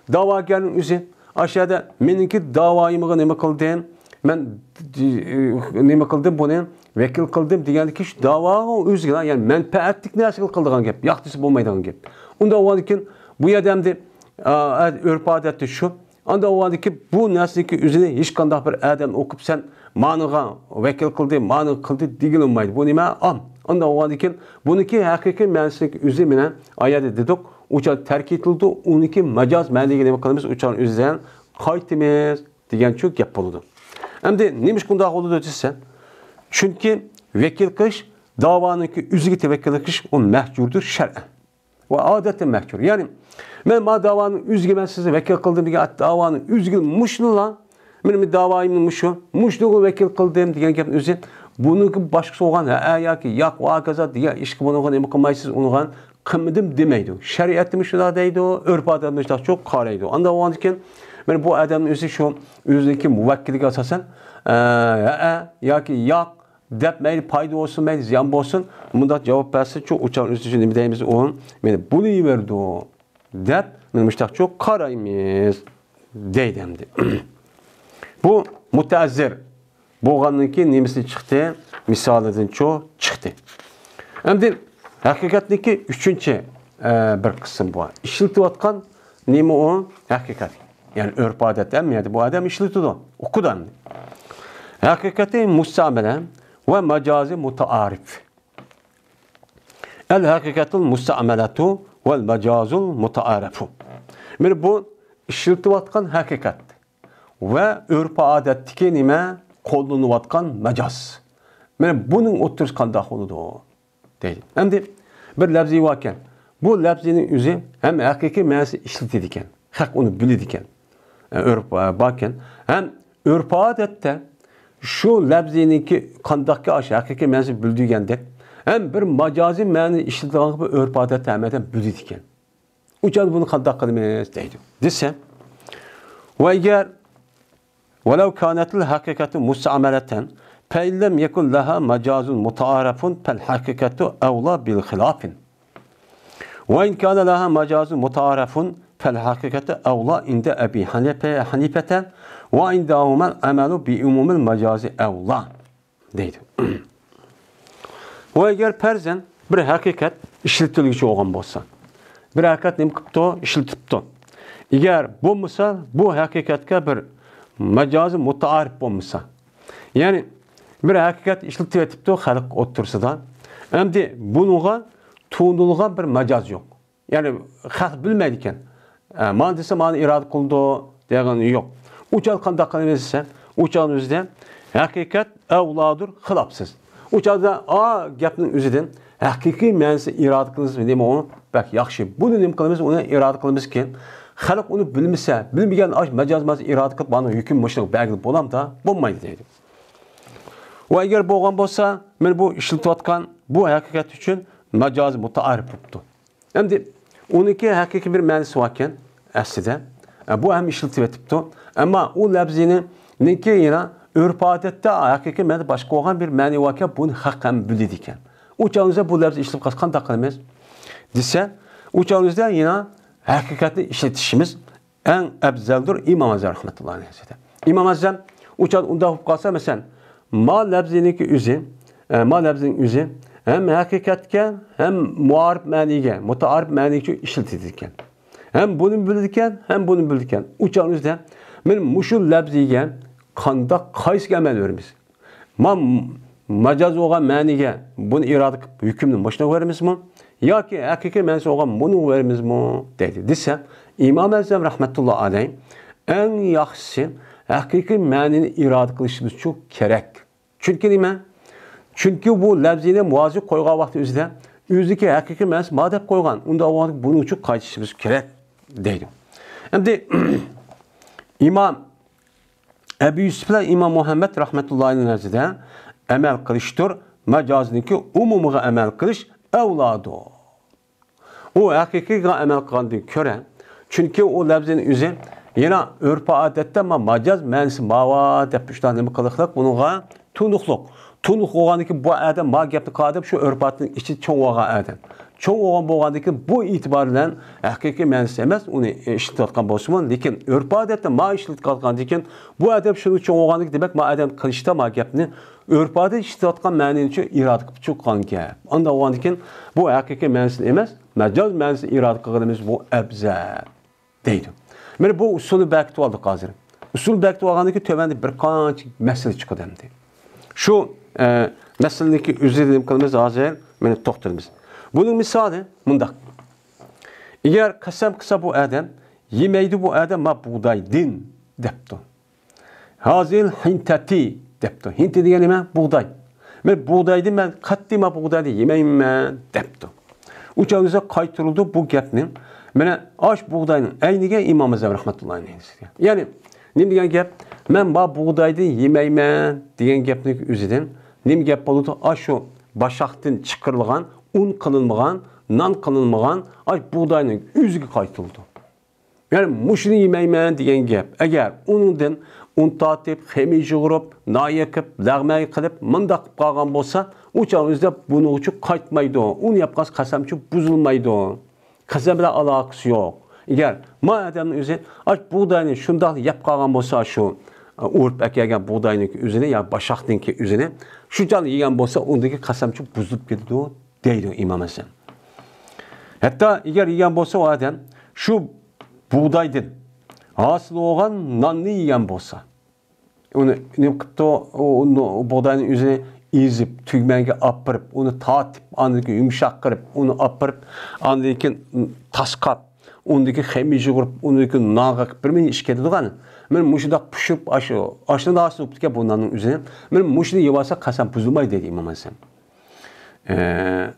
داۋاگەرنىڭ ئۆزى ئاشۇ يەردە مېنىڭكى داۋايىمغا نېمە قىلدىم؟ مەن نېمە قىلدىم بۇنى؟ ۋەكىل قىلدىم دېگەندىكى شۇ داۋاغا ئۆزىگە، يەنى مەنپەئەتلىك نەرسىگە قىلىدىغان گەپ. ياق دېسە بولمايدىغان گەپ. ئۇنداق بولغاندىكىن بۇ يەردە ئەمدى، ئا، ئۆرپ ئادەتتە شۇ. ئانداق بولغاندىكىن بۇ نەرسىنىڭكى ئۆزىنى ھېچقانداق بىر ئادەم ئوقۇپ سەن مانىغا ۋەكىل قىلدى، مانىغا قىلدى دېگىلى بولمايدۇ. بۇ نېمە؟ ئام. ئانداق بولغاندىكىن بۇنىڭكى ھەقىقىي مەنىسىنىڭكى ئۆزى مانا ئايەتتە دېدۇق، ئۇ چاغ تەرك ئېتىلىدۇ، ئۇنىڭكى ماجاز مەنىگە نېمە قىلىمىز؟ ئۇ چاغ ئۆزىدىن قايتىمىز دېگەنچۇ گەپ بولىدۇ. ئەمدى نېمىشقا ئۇنداق بولىدۇ دېسە، چۈنكى ۋەكىل قىلىش، داۋانىڭكى ئۆزىگە تەۋەككۈل قىلىش، ئۇ مەھجۇردۇر شەرئەن. ۋە ئادەتتە مەھجۇر. يەنى، مەن ما داۋانىڭ ئۆزىگە مەن سىزنى ۋەكىل قىلدىم دېگەن داۋانىڭ ئۆزىگە مۇشۇنىلا، مېنىڭ داۋايىمنى مۇشۇ، مۇشۇنىڭغا ۋەكىل قىلدىم دېگەن گەپنىڭ ئۆزى بۇنىڭكى باشقىسى بولغان ھەئە ياكى ياق ۋە ھاكازا دېگەن ئىشقا بۇنىڭغا نېمە قىلمايسىز، ئۇنىڭغا قىلمىدىم دېمەيدۇ. شەرىئەتتىمۇ شۇنداق دەيدۇ، ئۆرپ-ئادەتمۇ شۇنداق چوق قارايدۇ. ئانداق بولغاندىكىن، مانا بۇ ئادەمنىڭ ئۆزى شۇ ئۆزىنىڭكى مۇۋەككىلىگە ئاساسەن، ئە، ھەئە ياكى ياق دەپ، مەيلى پايدا بولسۇن، مەيلى زىيان بولسۇن، مۇنداق جاۋاب بەرسە، شۇ ئۇچار ئۆزى ئۈچۈن نېمە دەيمىز، ئۇ مانا بولۇۋېرىدۇ دەپ، مانا مۇشۇنداق چوق قارايمىز دەيدۇ ئەمدى. بۇ مۇتەئەززىر بولغاندىن كېيىن نېمىسى چىقتى؟ مىسالىدىن چوق چىقتى. ئەمدى ھەقىقەتنىڭكى ئۈچىنچى، ئە، بىر قىسىم بار. ئىشلىتىۋاتقان نېمە ئۇ؟ ھەقىقەت. يەنى ئۆرپ-ئادەت ھەممە يەردە بۇ ئادەم ئىشلىتىدۇ. ئۇقىدۇ ئەمدى. ھەقىقەتى مۇستەئمەلە ۋە ماجازى مۇتائارىپ. ئەل ھەقىقەتۇل مۇستەئمەلەتۇ ۋەل ماجازۇل مۇتائارىپۇ. مانا بۇ ئىشلىتىۋاتقان ھەقىقەت ۋە ئۆرپ-ئادەتتىكى نېمە؟ قوللىنىۋاتقان ماجاز. مانا بۇنىڭ ئوتتۇرىسى قانداق بولىدۇ؟ دەيدۇ. ئەمدى بىر لەپزى باركەن. بۇ لەپزىنىڭ ئۆزى ھەم ھەقىقىي مەنىسى ئىشلىتىدىكەن. خەق ئۇنى بىلىدىكەن. ئە، ئۆرپ، ئە، باركەن. ھەم ئۆرپ-ئادەتتە شۇ لەپزىنىڭكى قانداقكى ئاشۇ ھەقىقىي مەنىسى بىلدۈرگەندەك، ھەم بىر ماجازىي مەنىنى ئىشلىتىدىغانلىقى بۇ ئۆرپ-ئادەتتە ھەممە ئادەم بىلىدىكەن. ئۇ چاغدا بۇنى قانداق قىلىمىز دەيدۇ. دېسە، ۋە ئەگەر ولو كانت الحقيقة مستعملة، فإن لم يكن لها مجاز متعارف فالحقيقة أولى بالخلاف. وإن كان لها مجاز متعارف فالحقيقة أولى عند أبي حنيفة، حنيفة، وعندهما العمل بعموم المجاز أولى. دەيدۇ. ۋە ئەگەر پەرزەن بىر ھەقىقەت ئىشلىتىلگۈچى بولغان بولسا، بىر ھەقىقەت نېمە قىپتۇ؟ ئىشلىتىپتۇ. ئەگەر بولمىسا، بۇ ھەقىقەتكە بىر ماجازى مۇتائارىپ بولمىسا، يەنى بىر ھەقىقەت ئىشلىتىۋېتىپتۇ خەلق ئوتتۇرىسىدا، ئەمدى بۇنىڭغا تونۇلغان بىر ماجاز يوق. يەنى خەق بىلمەيدىكەن. ئە، مانا دېسە، مانا ئىرادە قىلىدۇ دېگەن يوق. ئۇ چاغدا قانداق قىلىمىز دېسە، ئۇ چاغنىڭ ئۆزىدە ھەقىقەت ئەۋلادۇر خىلاپسىز. ئۇ چاغدا ئا گەپنىڭ ئۆزىدىن ھەقىقىي مەنىسى ئىرادە قىلىمىز دېمە، ئۇ بەك ياخشى. بۇنى نېمە قىلىمىز؟ ئۇنى ئىرادە قىلىمىزكى، خەلق ئۇنى بىلمىسە، بىلمىگەن ئاش ماجاز ماجاز ئىرادە قىلىپ، مانا ھۆكۈم مۇشۇنىڭ بەلگىلىپ بولامدا؟ بولمايدۇ دەيدۇ. ۋە ئەگەر بولغان بولسا، مانا بۇ ئىشلىتىۋاتقان بۇ ھەقىقەت ئۈچۈن ماجازى مۇتائارىپ بوپتۇ. ئەمدى ئۇنىڭكى ھەقىقىي بىر مەنىسى باركەن ئەسلىدە. ئە، بۇ ھەم ئىشلىتىۋېتىپتۇ. ئەمما ئۇ لەپزىنىڭكى يەنە ئۆرپ-ئادەتتە ھەقىقىي مەنىدە باشقا بولغان بىر مەنى باركەن، بۇنى خەق ھەم بىلىدىكەن. ئۇ چاغدا بۇ لەپزى ئىشلىتىپ قالسا قانداق قىلىمىز دېسە، ئۇ چاغدا يەنە ھەقىقەتنى ئىشلىتىشىمىز ئەڭ ئەپزەلدۇر ئىمام ئەزھەم رەھمەتۇللاھى ئەلەيھى. ئىمام ئەزھەم ئۇ چاغدا ئۇنداق بولۇپ قالسا، مەسىلەن، ما لەپزىنىڭكى ئۆزى، ئە، ما لەپزىنىڭ ئۆزى ھەم ھەقىقەتكە، ھەم مۇئارىپ مەنىگە، مۇتائارىپ مەنىگە ئىشلىتىدىكەن. ھەم بۇنى بىلىدىكەن، ھەم بۇنى بىلىدىكەن. ئۇ چاغنىڭ ئۆزىدە مانا مۇشۇ لەپزىگە قانداق، قايسىگە ئەمەل بېرىمىز؟ ما ماجاز بولغان مەنىگە بۇنى ئىرادە قىلىپ ھۆكۈمنى مۇشۇنى بېرىمىزمۇ؟ ياكى ھەقىقىي مەنىسى بولغان بۇنى بېرىمىزمۇ؟ دەيدۇ. دېسە، ئىمام ئەزھەم رەھمەتۇللا ئەلەيھ، ئەڭ ياخشىسى ھەقىقىي مەنىنى ئىرادە قىلىشىمىزچۇ كېرەك. چۈنكى نېمە؟ چۈنكى بۇ لەپزىنى مۇۋازىپ قويغان ۋاقتى ئۆزىدە ئۆزىدىكى ھەقىقىي مەنىسى ما دەپ قويغان. ئۇنداق بولغاندا بۇنىڭ ئۈچۈن قايتىشىمىز كېرەك دەيدۇ. ئەمدى ئىمام ئەبۇ يۈسۈپ بىلەن ئىمام مۇھەممەد رەھمەتۇللاھىنىڭ نەزىرىدە ئەمەل قىلىشتۇر، ماجازنىڭكى ئومۇمىغا ئەمەل قىلىش ئەۋلادۇر. ئۇ ھەقىقىيگە ئەمەل قىلغاندىن كۆرە، چۈنكى ئۇ لەپزىنىڭ ئۆزى يەنە ئۆرپ-ئادەتتە ما-، ماجاز مەنىسى ماۋا دەپ شۇنداق نېمە قىلىقلىق، بۇنىڭغا تونۇقلۇق. تونۇق بولغاندىكىن بۇ ئادەم ما گەپنى قىلغان ئادەم شۇ ئۆرپ-ئادەتنىڭ ئىچىدە چوڭ بولغان ئادەم. چوڭ بولغان بولغاندىكىن بۇ ئېتىبار بىلەن ھەقىقىي مەنىسى ئەمەس، ئۇنى ئىشلىتىۋاتقان بولسىمۇ، لېكىن ئۆرپ-ئادەتتە ما ئىشلىتىۋاتقاندىكىن بۇ ئادەم شۇنىڭ چوڭ بولغاندىكىن، دېمەك، ما ئادەم قىلىشتا ما گەپنى ئۆرپ-ئادەت ئىشلىتىۋاتقان مەنىنى ئىرادە قىلىپ چىققان گەپ. ئانداق بولغاندىكىن بۇ ھەقىقىي مەنىسىنى ئەمەس، مەجاز مەنىسىنى ئىرادە قىلغىنىمىز بۇ ئەۋزەل دەيدۇ. مانا بۇ ئۇسۇلنى بەكىتىۋالدۇق ھازىر. ئۇسۇل بەكىتىۋالغاندىن كېيىن تۆۋەندە بىر قانچە مەسىلە چىقىدۇ ئەمدى. شۇ، ئە، مەسىلىنىڭكى ئۆزىنى نېمە قىلىمىز ھازىر؟ مانا توختىلىمىز. بۇنىڭ مىسالى مۇنداق. ئەگەر قەسەم قىلسا بۇ ئادەم، يېمەيدۇ بۇ ئادەم ما بۇغدايدىن دەپتۇ. ھازىل ھىنتەتى دەپتۇ. ھىنتە دېگەن نېمە؟ بۇغداي. مەن بۇغدايدىن، مەن قەتئىي ما بۇغداينى يېمەيمەن دەپتۇ. ئۇ چاغدا قايتۇرۇلدى بۇ گەپنى. مانا ئاش بۇغداينىڭ ئەينىگە ئىمام ئەزھەم رەھمەتۇللاھى ئەلەيھى. يەنى نېمە دېگەن گەپ؟ مەن ما بۇغدايدىن يېمەيمەن دېگەن گەپنىڭ ئۆزىدىن نېمە گەپ بولىدۇ؟ ئاشۇ باشاقتىن چىقىرىلغان، ئۇن قىلىنمىغان، نان قىلىنمىغان، ئاش بۇغداينىڭ ئۆزىگە قايتۇرۇلىدۇ. يەنى مۇشۇنى يېمەيمەن دېگەن گەپ. ئەگەر ئۇنىڭدىن ئۇن تارتىپ، خېمىر يۇغۇرۇپ، نان يېقىپ، لەغمەن قىلىپ، مۇنداق قىلىپ قالغان بولسا، ئۇ چاغ ئۆزىدە بۇنىڭ ئۈچۈن قايتمايدۇ. ئۇنى يەپ قالسا قەسەمچۇ بۇزۇلمايدۇ. قەسەم بىلەن ئالاقىسى يوق. ئەگەر ما ئادەمنىڭ ئۆزى ئاش بۇغداينى شۇنداق يەپ قالغان بولسا، شۇ ئۇرۇپ ئەكەلگەن بۇغداينىڭكى ئۆزىنى يا باشاقنىڭكى ئۆزىنى، شۇ چاغ يېگەن بولسا، ئۇندىكى قەسەمچۇ بۇزۇلۇپ كېتىدۇ. دەيدۇ ئىمام ھەسەن. ھەتتا ئەگەر يېگەن بولسا ئۇ ئادەم شۇ بۇغدايدىن ھاسىل بولغان ناننى يېگەن بولسا، ئۇنى نېمە قىپتۇ؟ ئۇ، ئۇنى، بۇغداينىڭ ئۆزىنى ئېزىپ، تۈگمەنگە ئاپىرىپ، ئۇنى تارتىپ، ئاندىن كېيىن يۇمشاق قىلىپ، ئۇنى ئاپىرىپ، ئاندىن كېيىن تاسقاپ، ئۇندىن كېيىن خېمىر يۇغۇرۇپ، ئۇندىن كېيىن نانغا قىلىپ بىر مىنى ئىچىپ كېتىدىغان. مەن مۇشۇنداق پىشۇرۇپ، ئاشۇ، ئاشۇنداق ھاسىل بوپتىكەن بۇ ناننىڭ ئۆزى. مەن مۇشۇنى يېۋالسا قەسەم بۇزۇلمايدۇ دەيدۇ ئىمام ھەسەن. ئە،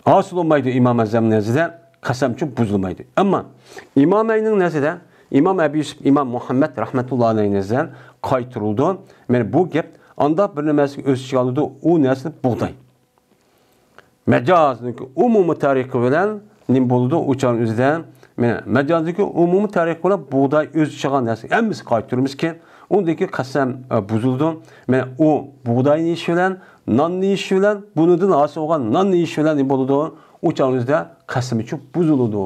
ھاسىل بولمايدۇ ئىمام ئەزەم نەزىدە، قەسەمچۇ بۇزۇلمايدۇ. ئەمما ئىمامەينىڭ نەزىدە، ئىمام ئەبۇ يۈسۈپ، ئىمام مۇھەممەد رەھمەتۇللا ئەلەيھى نەزىدە قايتۇرۇلىدۇ. مانا بۇ گەپ ئانداق بىر نەرسىگە ئۆز ئىچىگە ئالىدۇ، ئۇ نەرسە بۇغداي. مەجازنىڭكى ئومۇمىي تەرىقى بىلەن نېمە بولىدۇ؟ ئۇ چاغنىڭ ئۆزىدە، مانا مەجازنىڭكى ئومۇمىي تەرىقى بىلەن بۇغداي ئۆز ئىچىگە ئالغان نەرسە ھەممىسى قايتۇرىمىزكى، ئۇندىكى قەسەم، ئە، بۇزۇلىدۇ. مانا ئۇ بۇغداينى يېيىش بىلەن، ناننى يېيىش بىلەن، بۇنىڭدىن ھاسىل بولغان ناننى يېيىش بىلەن نېمە بولىدۇ؟ ئۇ چاغنىڭ ئۆزىدە قەسىمىچۇ بۇزۇلىدۇ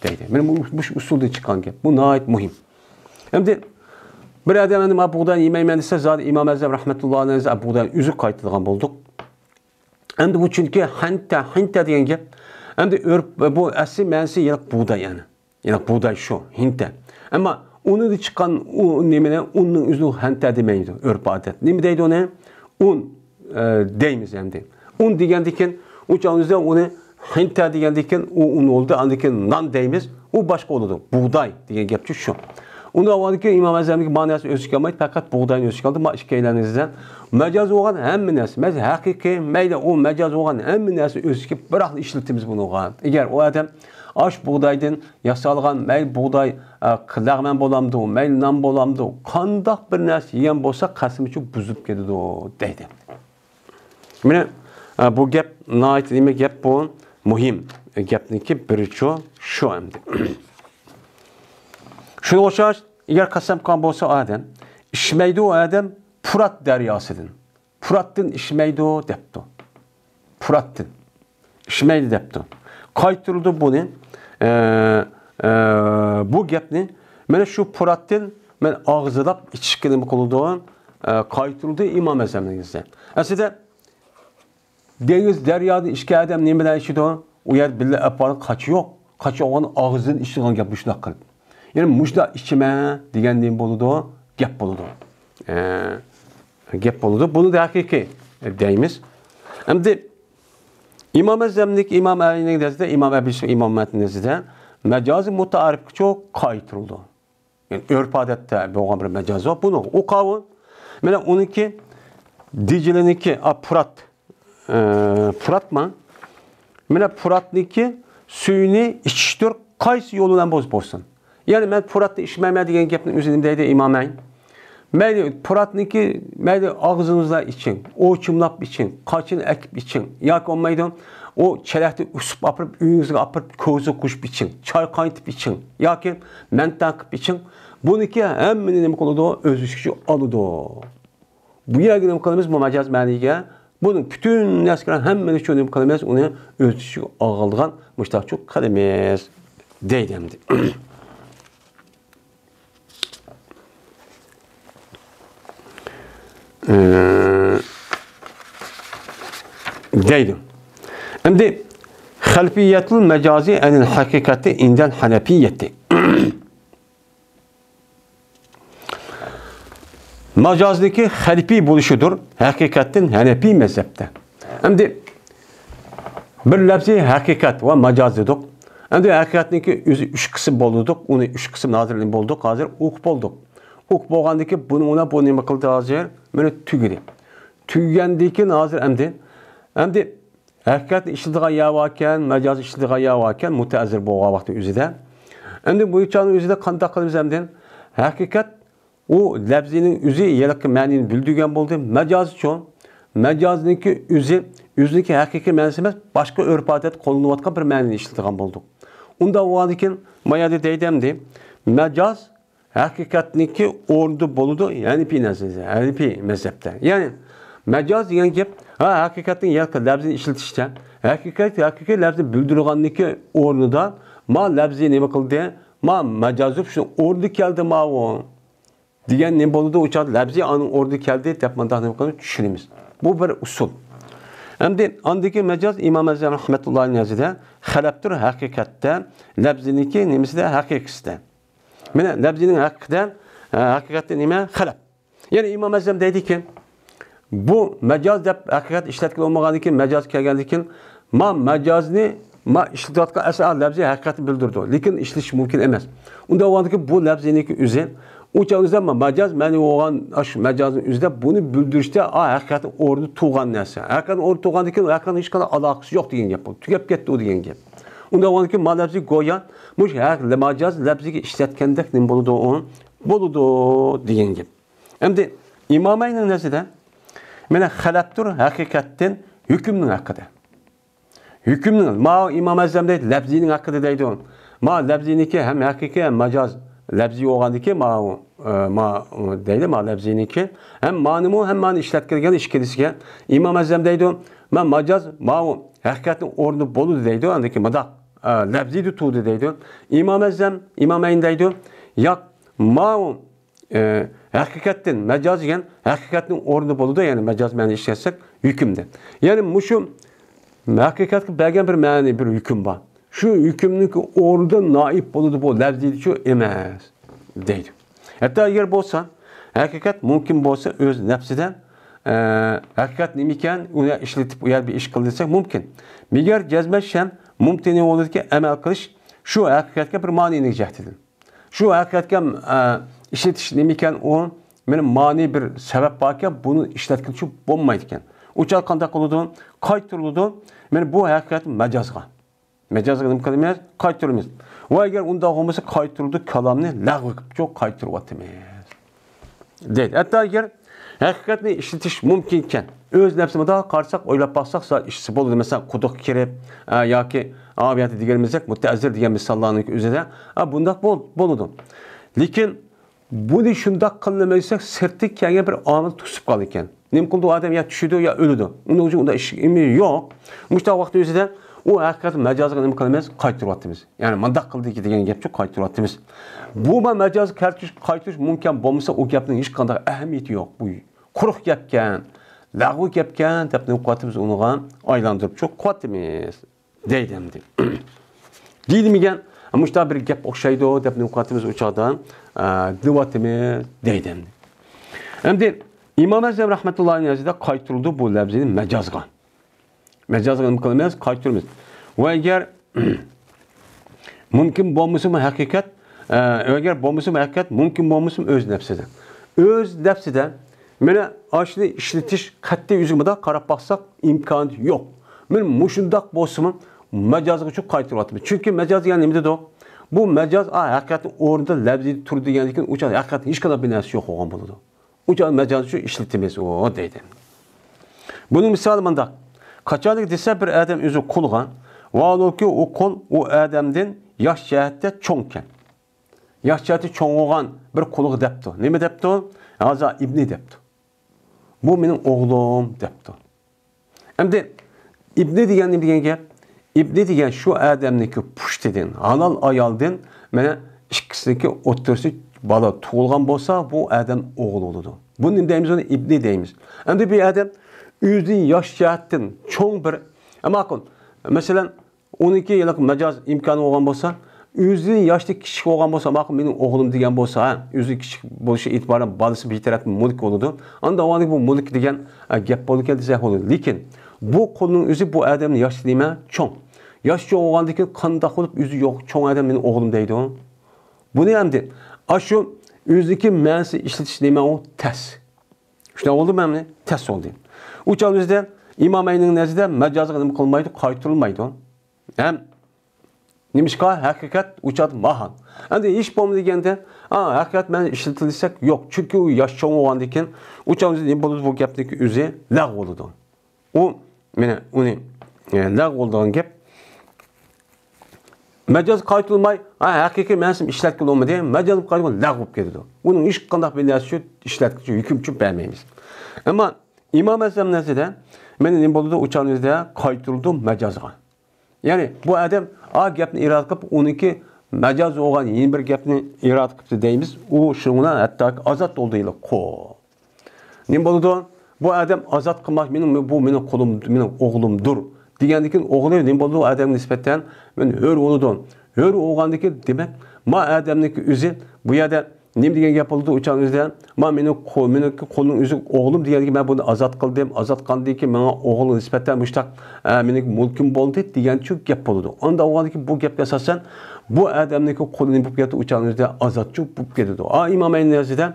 دەيدۇ. مانا بۇ، مۇشۇ ئۇسۇلدىن چىققان گەپ. بۇ ناھايىتى مۇھىم. ئەمدى بىر ئادەم ئەمدى مانا بۇغداينى يېمەيمەن دېسە، زادى ئىمام ئەزەم رەھمەتۇللا ئەلەيھى بۇغداينى ئۆزىگە قايتۇرىدىغان بولدۇق. ئەمدى بۇ چۈنكى ھەنتە، ھىنتە دېگەن گەپ. ئەمدى ئۆرپ، بۇ ئەسلى مەنىسى يەنە بۇغداي يەنى. يەنى بۇغداي شۇ، ھىنتە. ئەمما ئۇنىڭدىن چىققان ئۇ نېمىنى، ئۇننىڭ ئۆزىنى ھەنتە دېمەيدۇ، ئۆرپ ئادەت. نېمە دەيدۇ ئۇنى؟ ئۇن، ئە، دەيمىز ئەمدى. ئۇن دېگەندىن كېيىن، ئۇ چاغدا ئۇنى ھىنتە دېگەندىن كېيىن، ئۇ ئۇن بولدى، ئاندىن كېيىن نان دەيمىز. ئۇ باشقا بولىدۇ. بۇغداي دېگەن گەپچۇ شۇ. ئۇنىڭ ئاۋۋالدىكى ئىمام ئەزەمنىڭكى ما نەرسە ئۆز ئىچىگە ئالمايدۇ، پەقەت بۇغداينى ئۆز ئىچىگە ئالدى. ما ئىككىيلەنگە نەزەردە مەجاز بولغان ھەممە نەرسە، مەيلى ھەقىقىي، مەيلى ئۇ مەجاز بولغان ھەممە نەرسە ئۆز ئىچىگە بىراقلا ئىشلىتىمىز بۇنىڭغا. ئەگەر ئۇ ئادەم ئاش بۇغدايدىن ياسالغان، مەيلى بۇغداي، ئە، لەغمەن بولامدۇ، مەيلى نان بولامدۇ، قانداق بىر نەرسە يېگەن بولسا، قەسىمچۇ بۇزۇلۇپ كېتىدۇ، دەيدۇ. مانا، ئە، بۇ گەپ ناھايىتى نېمە گەپ بۇ؟ مۇھىم گەپنىڭكى بىرىچۇ شۇ ئەمدى. شۇنىڭغا ئوخشاش، ئەگەر قەسەم قىلغان بولسا ئادەم، ئىچمەيدۇ ئۇ ئادەم پۇرات دەرياسىدىن. پۇراتتىن ئىچمەيدۇ دەپتۇ. پۇراتتىن ئىچمەيدۇ دەپتۇ. قايتۇرىدۇ بۇنى. ئە، ئە، بۇ گەپنى مانا شۇ پۇراتتىن مانا ئاغزىلاپ ئىچىشكە نېمە قىلىدۇ؟ ئە، قايتۇرىدۇ ئىمام ئەزەمنىڭ ئىزى. ئەسلىدە دېڭىز، دەريادىن ئىچكەن ئادەم نېمە بىلەن ئىچىدۇ؟ ئۇ يەردە بىللە ئەپ بارغان قاچا يوق. قاچا بولغان ئاغزىدىن ئىچىدىغان گەپ مۇشۇنداق قىلىپ. يەنى مۇشۇنداق ئىچىمەن دېگەن نېمە بولىدۇ؟ گەپ بولىدۇ. ئە، گەپ بولىدۇ. بۇنى ھەقىقىي دەيمىز. ئەمدى ئىمام ئەزەمنىڭكى، ئىمام ئەلىنىڭ نەزىرىدە، ئىمام ئەبى يۈسۈپ، ئىمام مۇھەممەدنىڭ نەزىرىدە مەجازى مۇتەئەررىپكىچۇ قايتۇرۇلىدۇ. يەنى ئۆرپ-ئادەتتە بولغان بىر مەجاز بار. بۇنى ئۇ قاۋۇ، مانا ئۇنىڭكى، دىجلىنىڭكى، ئا، پۇرات، ئە، پۇراتما؟ مانا پۇراتنىڭكى سۈيىنى ئىچىشتۇر، قايسى يول بىلەن بولسا بولسۇن. يەنى مەن پۇراتنى ئىچمەيمەن دېگەن گەپنىڭ ئۆزى نېمە دەيدۇ ئىمامەين؟ مەيلى پۇراتنىڭكى، مەيلى ئاغزىڭىزدا ئىچىڭ، ئوچۇملاپ ئىچىڭ، قاچىنى ئەكىپ ئىچىڭ، ياكى بولمايدۇ، ئۇ چېلەكتە ئۈسۈپ ئاپىرىپ، ئۆيىڭىزگە ئاپىرىپ، كوزا قوشۇپ ئىچىڭ، چاي قاينىتىپ ئىچىڭ ياكى مەنتەن قىلىپ ئىچىڭ. بۇنىڭكى ھەممىنى نېمە قىلىدۇ؟ ئۆز ئىچىگە ئالىدۇ. بۇ يەرگە نېمە قىلىمىز؟ بۇ مەجاز مەنىگە بۇنىڭ پۈتۈن نەرسىلەر ھەممىنى شۇ نېمە قىلىمىز؟ ئۇنى ئۆز ئىچىگە ئالغان مۇشتاقچۇ قىلىمىز دەيدۇ ئەمدى. ئى، دەيدۇ. ئەمدى خەلپىيەتۇل مەجازى ئەنىل ھەقىقەتى ئىندەل ھەنەپىيەتى. مەجازنىڭكى خەلپىي بولۇشىدۇر، ھەقىقەتتىن ھەنەپىي مەزھەپتە. ئەمدى بىر لەپزى ھەقىقەت ۋە مەجاز دېدۇق. ئەمدى ھەقىقەتنىڭكى ئۆزى ئۈچ قىسىم بولدۇق. ئۇنى ئۈچ قىسىم ھازىر نېمە بولدۇق؟ ھازىر ئوقۇپ بولدۇق. ئوقۇپ بولغاندىن كېيىن بۇنى ئۇلار بۇ نېمە قىلدى ھازىر؟ مانا تۈگىدى. تۈگىگەندىن كېيىن ھازىر ئەمدى، ئەمدى ھەقىقەتنى ئىشلىتىدىغان يەر باركەن، مەجازنى ئىشلىتىدىغان يەر باركەن، مۇتەئەززىر بولغان ۋاقىتنىڭ ئۆزىدە. ئەمدى بۇ چاغنىڭ ئۆزىدە قانداق قىلىمىز ئەمدى؟ ھەقىقەت ئۇ لەپزىنىڭ ئۆزى ھېلىقى مەنىنى بىلدۈرگەن بولدى. مەجازچۇ؟ مەجازنىڭكى ئۆزى، ئۆزىنىڭكى ھەقىقىي مەنىسى ئەمەس، باشقا ئۆرپ-ئادەت قوللىنىۋاتقان بىر مەنىنى ئىشلىتىدىغان بولدۇق. ئۇنداق بولغاندىكىن، ما يەردە دەيدۇ ئەمدى، مەجاز ھەقىقەتنىڭكى ئورنىدا بولىدۇ، ھەنىپىي نەزەردە، ھەنىپىي مەزھەپتە. يەنى، مەجاز دېگەن گەپ، ھە، ھەقىقەتنىڭ يەنە لەپزىنى ئىشلىتىشتە، ھەقىقەت، ھەقىقىي لەپزىنى بىلدۈرىدىغاننىڭكى ئورنىدا، ما لەپزى نېمە قىلدى؟ ما مەجاز شۇ ئورنىدا كەلدى ماۋۇ. دېگەن نېمە بولىدۇ؟ ئۇ چاغدا لەپزى ئانىڭ ئورنىدا كەلدى دەپ مۇنداق نېمە قىلىمىز؟ چۈشىنىمىز. بۇ بىر ئۇسۇل. ئەمدى ئاندىكى مەجاز ئىمام ئەزەم رەھمەتۇللاھى نەزىرىدە خەلەپتۇر ھەقىقەتتە، لەپزىنىڭكى نېمىسىدە؟ ھەقىقىسىدە. مانا لەپزىنىڭ ھەقىقىدە، ھە، ھەقىقەتتە نېمە؟ خەلەپ. يەنى ئىمام ئەزەم دەيدىكى، بۇ مەجاز دەپ ھەقىقەت ئىشلەتكىلى بولمىغاندىكىن، مەجاز كەلگەندىكىن، ما مەجازنى ما ئىشلىتىۋاتقان ئەسلى لەپزى ھەقىقەتنى بىلدۈرىدۇ، لېكىن ئىشلىتىش مۇمكىن ئەمەس. ئۇنداق بولغاندىكىن بۇ لەپزىنىڭكى ئۆزى، ئۇ چاغ ئۆزىدە ما مەجاز مەنئى بولغان ئاشۇ مەجازنىڭ ئۆزىدە بۇنى بىلدۈرۈشتە ئا ھەقىقەتنىڭ ئورنىدا تۇرغان نەرسە. ھەقىقەتنىڭ ئورنىدا تۇرغاندىكىن ھەقىقەتنىڭ ھېچقانداق ئالاقىسى يوق دېگەن گەپ. تۈگەپ كەتتى ئۇ دېگەن گەپ. ئۇنداق بولغاندىكىن ما لەپزى گويا مۇشۇ ھەق مەجاز لەپزىگە ئىشلەتكەندەك نېمە بولىدۇ ئۇ؟ بولىدۇ دېگەن گەپ. ئەمدى ئىمامەينىڭ نەزىرىدە مانا خەلەپتۇر ھەقىقەتتىن ھۆكۈمنىڭ ھەققىدە. ھۆكۈمنىڭ، ماۋۇ ئىمام ئەزەم دەيدۇ، لەپزىنىڭ ھەققىدە دەيدۇ. ما لەپزىنىكى ھەم ھەقىقىي ھەم مەجاز لەپزى بولغاندىكى ماۋۇ، ئە، ما، دەيدۇ، ما لەپزىنىكى ھەم مانىمۇ ھەم مانى ئىشلەتكەن ئىككىلىسىگە ئىمام ئەزەم دەيدۇ، ما مەجاز ماۋۇ ھەقىقەتنىڭ ئورنىدا بولىدۇ دەيدۇ، ئاندىكى مۇنداق، ئە، لەپزىدە تۇردى دەيدۇ. ئىمام ئەزەم، ئىمامەين دەيدۇ، ياق، ماۋۇ ئە، ھەقىقەتتىن مەجاز دېگەن ھەقىقەتنىڭ ئورنىدا بولىدۇ، يەنى مەجاز مەنىدە ئىشلەتسەك ھۆكۈمدە. يەنى مۇشۇ ھەقىقەتكە بەرگەن بىر مەنى، بىر ھۆكۈم بار. شۇ ھۆكۈمنىڭ ئورنىدا نائىب بولىدۇ، بۇ لەپزىدىچۇ ئەمەس دەيدۇ. ھەتتا ئەگەر بولسا، ھەقىقەت مۇمكىن بولسا ئۆز نەپسىدە، ئە، ھەقىقەت نېمە ئىكەن، ئۇنى ئىشلىتىپ ئۇ يەردە بىر ئىش قىل دېسەك مۇمكىن. مەگەر جەزمەن شەم مۇمتەنە بولىدىكى ئەمەل قىلىش شۇ ھەقىقەتكە بىر مانىنىڭ جەھىتىدىن. شۇ ھەقىقەتكە، ئە، ئىشلىتىش نېمىكەن ئۇ؟ مانا مانى بىر سەۋەب باركەن، بۇنى ئىشلەتكىلى بولمايدىكەن. ئۇ چاغ قانداق قىلىدۇ؟ قايتۇرۇلىدۇ. مانا بۇ ھەقىقەت مەجازغا. مەجازغا نېمە قىلىمىز؟ قايتۇرىمىز. ۋە ئەگەر ئۇنداق بولمىسا، قايتۇرۇلدى، كالامنى لەغۋ قىلىپچۇ قايتۇرۇۋاتىمىز. دەيدۇ. ھەتتا ئەگەر ھەقىقەتنى ئىشلىتىش مۇمكىنكەن، ئۆز نەپسىمىزدە قارىساق، ئويلاپ باقساق، سەل ئىشسى بولىدۇ. مەسىلەن، قۇدۇق كىرىپ، ئە، ياكى ئاۋىياتى دېگىنىمىزدەك مۇتەئەززىر دېگەن مىساللارنىڭ ئۆزىدە، ئە، بۇنداق بول-، بولىدۇ. لېكىن بۇنى شۇنداق قىلىنمىسا، سىرتتىن كەلگەن بىر ئامىل توسۇپ قالىدىكەن. نېمە قىلىدۇ ئادەم؟ يا چۈشىدۇ، يا ئۆلىدۇ. ئۇنىڭ ئۈچۈن ئۇنداق ئىش يوق. مۇشۇنداق ۋاقىت ئۆزىدە ئۇ ھەقىقەتەن مەجازغا نېمە قىلىمىز؟ قايتۇرۇۋاتىمىز. يەنى مۇنداق قىلدىكى دېگەن گەپچۇ قايتۇرۇۋاتىمىز. بۇ ما مەجازغا كەلتۈرۈش، قايتۇرۇش مۇمكىن بولمىسا، ئۇ گەپنىڭ ھېچقانداق ئەھمىيىتى يوق. بۇ قۇرۇق گەپكەن، لەغۋ گەپكەن دەپ نېمە قىلىۋاتىمىز؟ ئۇنىڭغا ئايلاندۇرۇپچۇ قىلىۋاتىمىز. دەيدۇ ئەمدى. دېيىلمىگەن، مۇشۇنداق بىر گەپ ئوخشايدۇ دەپ نېمە قىلىۋاتىمىز ئۇ چاغدا، ئە، دېۋاتىمىز دەيدۇ ئەمدى. ئەمدى ئىمام ئەزەم رەھمەتۇللاھى نەزىرىدە قايتۇرۇلدى بۇ لەپزىنى مەجازغا. مەجازغا نېمە قىلىمىز؟ قايتۇرىمىز. ۋە ئەگەر مۇمكىن بولمىسىمۇ ھەقىقەت، ئە، ئەگەر بولمىسىمۇ ھەقىقەت، مۇمكىن بولمىسىمۇ ئۆز نەپسىدە. ئۆز نەپسىدە مانا ئاشۇنى ئىشلىتىش قەتئىي ئۆزىگە مۇنداق قاراپ باقساق ئىمكانىيىتى يوق. مانا مۇشۇنداق بولسىمۇ مەجازغىچۇ قايتۇرۇۋاتىمىز. چۈنكى مەجاز دېگەن نېمە دېدۇق؟ بۇ مەجاز، ئا، ھەقىقەتنىڭ ئورنىدا لەپزىدە تۇرىدۇ دېگەندىكىن ئۇ چاغدا ھەقىقەتنىڭ ھېچقانداق بىر نەرسىسى يوق بولغان بولىدۇ. ئۇ چاغدا مەجازنى شۇ ئىشلىتىمىز ئۇ دەيدۇ. بۇنىڭ مىسالى مۇنداق. قاچانلىك دېسە، بىر ئادەم ئۆزى قۇلغا، ۋاھالۇكى، ئۇ قۇل ئۇ ئادەمدىن ياش جەھەتتە چوڭكەن. ياش جەھەتتە چوڭ بولغان بىر قۇلغا دەپتۇ. نېمە دەپتۇ؟ ھازا ئىبنى دەپتۇ. بۇ مېنىڭ ئوغلۇم دەپتۇ. ئەمدى ئىبنى دېگەن نېمە دېگەن گەپ؟ ئىبنى دېگەن شۇ ئادەمنىڭكى پۇشتىدىن، ھالال ئايالدىن، مانا ئىككىسىنىڭكى ئوتتۇرىسى بالا تۇغۇلغان بولسا، بۇ ئادەم ئوغۇل بولىدۇ. بۇنى نېمە دەيمىز؟ ئۇنى ئىبنى دەيمىز. ئەمدى بىر ئادەم ئۆزىدىن ياش جەھەتتىن چوڭ بىر، ماقۇل، مەسىلەن، ئۇنىڭكى ھېلىقى مەجاز ئىمكانى بولغان بولسا، ئۆزىدىن ياشتا كىچىك بولغان بولسا، ماقۇل، مېنىڭ ئوغلۇم دېگەن بولسا، ھە، ئۆزى كىچىك بولۇشى ئېتىبارەن بالىسى بىر تەرەپتىن مۈلۈك بولىدۇ. ئاندىن ئاۋۋالدىن بۇ مۈلۈك دېگەن، ئە، گەپ بولىدىكەن دېسەك بولىدۇ. لېكىن بۇ قۇلنىڭ ئۆزى بۇ ئادەمنىڭ ياشى نېمە؟ چوڭ. ياشى چوڭ بولغاندىن كېيىن قانداق بولۇپ ئۆزى يوق، چوڭ ئادەم مېنىڭ ئوغلۇم دەيدۇ؟ بۇنى ئەمدى ئاشۇ ئۆزىدىكى مەنىسى ئىشلىتىش نېمە ئۇ؟ تەس. شۇنداق بولدىمۇ ئەمدى؟ تەس بولدى. ئۇ چاغ ئۆزىدە ئىمام ئەينىڭ نەزىدە مەجازغا نېمە قىلمايدۇ؟ قايتۇرۇلمايدۇ. ھەم نېمىشقا؟ ھەقىقەت ئۇ چاغدا ماھان. ئەمدى ھېچ بولمىدى دېگەندە، ئا، ھەقىقەت مەنىسى ئىشلىتىلسەك يوق. چۈنكى ئۇ ياش چوڭ بولغاندىن كېيىن، ئۇ چاغدا نېمە بولىدۇ؟ بۇ گەپنىڭكى ئۆزى لەغۋ بولىدۇ. ئۇ، مانا، ئۇنى، ئە، لەغۋ بولىدىغان گەپ. مەجاز قايتۇرۇلماي، ھە، ھەقىقىي مەنىسىنى ئىشلەتكىلى بولمىدى. مەجاز قايتۇرۇلماي لەغۋ بولۇپ كېتىدۇ. ئۇنىڭ ھېچقانداق بىر نەرسە ئۈچۈن ئىشلەتكۈچى ھۆكۈم ئۈچۈن بەرمەيمىز. ئەمما ئىمام ئەزەم نەزىرىدە، مانا نېمە بولىدۇ؟ ئۇ چاغنىڭ ئۆزىدە قايتۇرۇلىدۇ مەجازغا. يەنى بۇ ئادەم ئا گەپنى ئىرادە قىلىپ، ئۇنىڭكى مەجاز بولغان يەنە بىر گەپنى ئىرادە قىپتۇ دەيمىز. ئۇ شۇنىڭ بىلەن ھەتتاكى ئازاد بولدى ھېلى قۇل. نېمە بولىدۇ؟ بۇ ئادەم ئازاد قىلماق، مېنىڭ، بۇ مېنىڭ قۇلۇم، مېنىڭ ئوغلۇمدۇر دېگەندىن كېيىن ئوغلى نېمە بولىدۇ؟ ئۇ ئادەمگە نىسبەتەن مەن ھۆر بولىدۇ. ھۆر بولغاندىن كېيىن، دېمەك، ما ئادەمنىڭكى ئۆزى بۇ يەردە نېمە دېگەن گەپ بولىدۇ؟ ئۇ چاغنىڭ ئۆزىدە، ما مېنىڭ قۇ-، مېنىڭكى قۇلنىڭ ئۆزى ئوغلۇم دېگەندىن كېيىن مەن بۇنى ئازاد قىلدىم، ئازاد قىلغاندىن كېيىن ماڭا ئوغلۇم نىسبەتەن مۇشتاق، ئە، مېنىڭكى مۈلكۈم بولدى دېگەنچۇ گەپ بولىدۇ. ئانداق بولغاندىن كېيىن بۇ گەپكە ئاساسەن بۇ ئادەمنىڭكى قۇلى نېمە بولۇپ كېتىدۇ؟ ئۇ چاغنىڭ ئۆزىدە ئازادچۇ بولۇپ كېتىدۇ. ئا، ئىمام ئەينى نەزىرىدە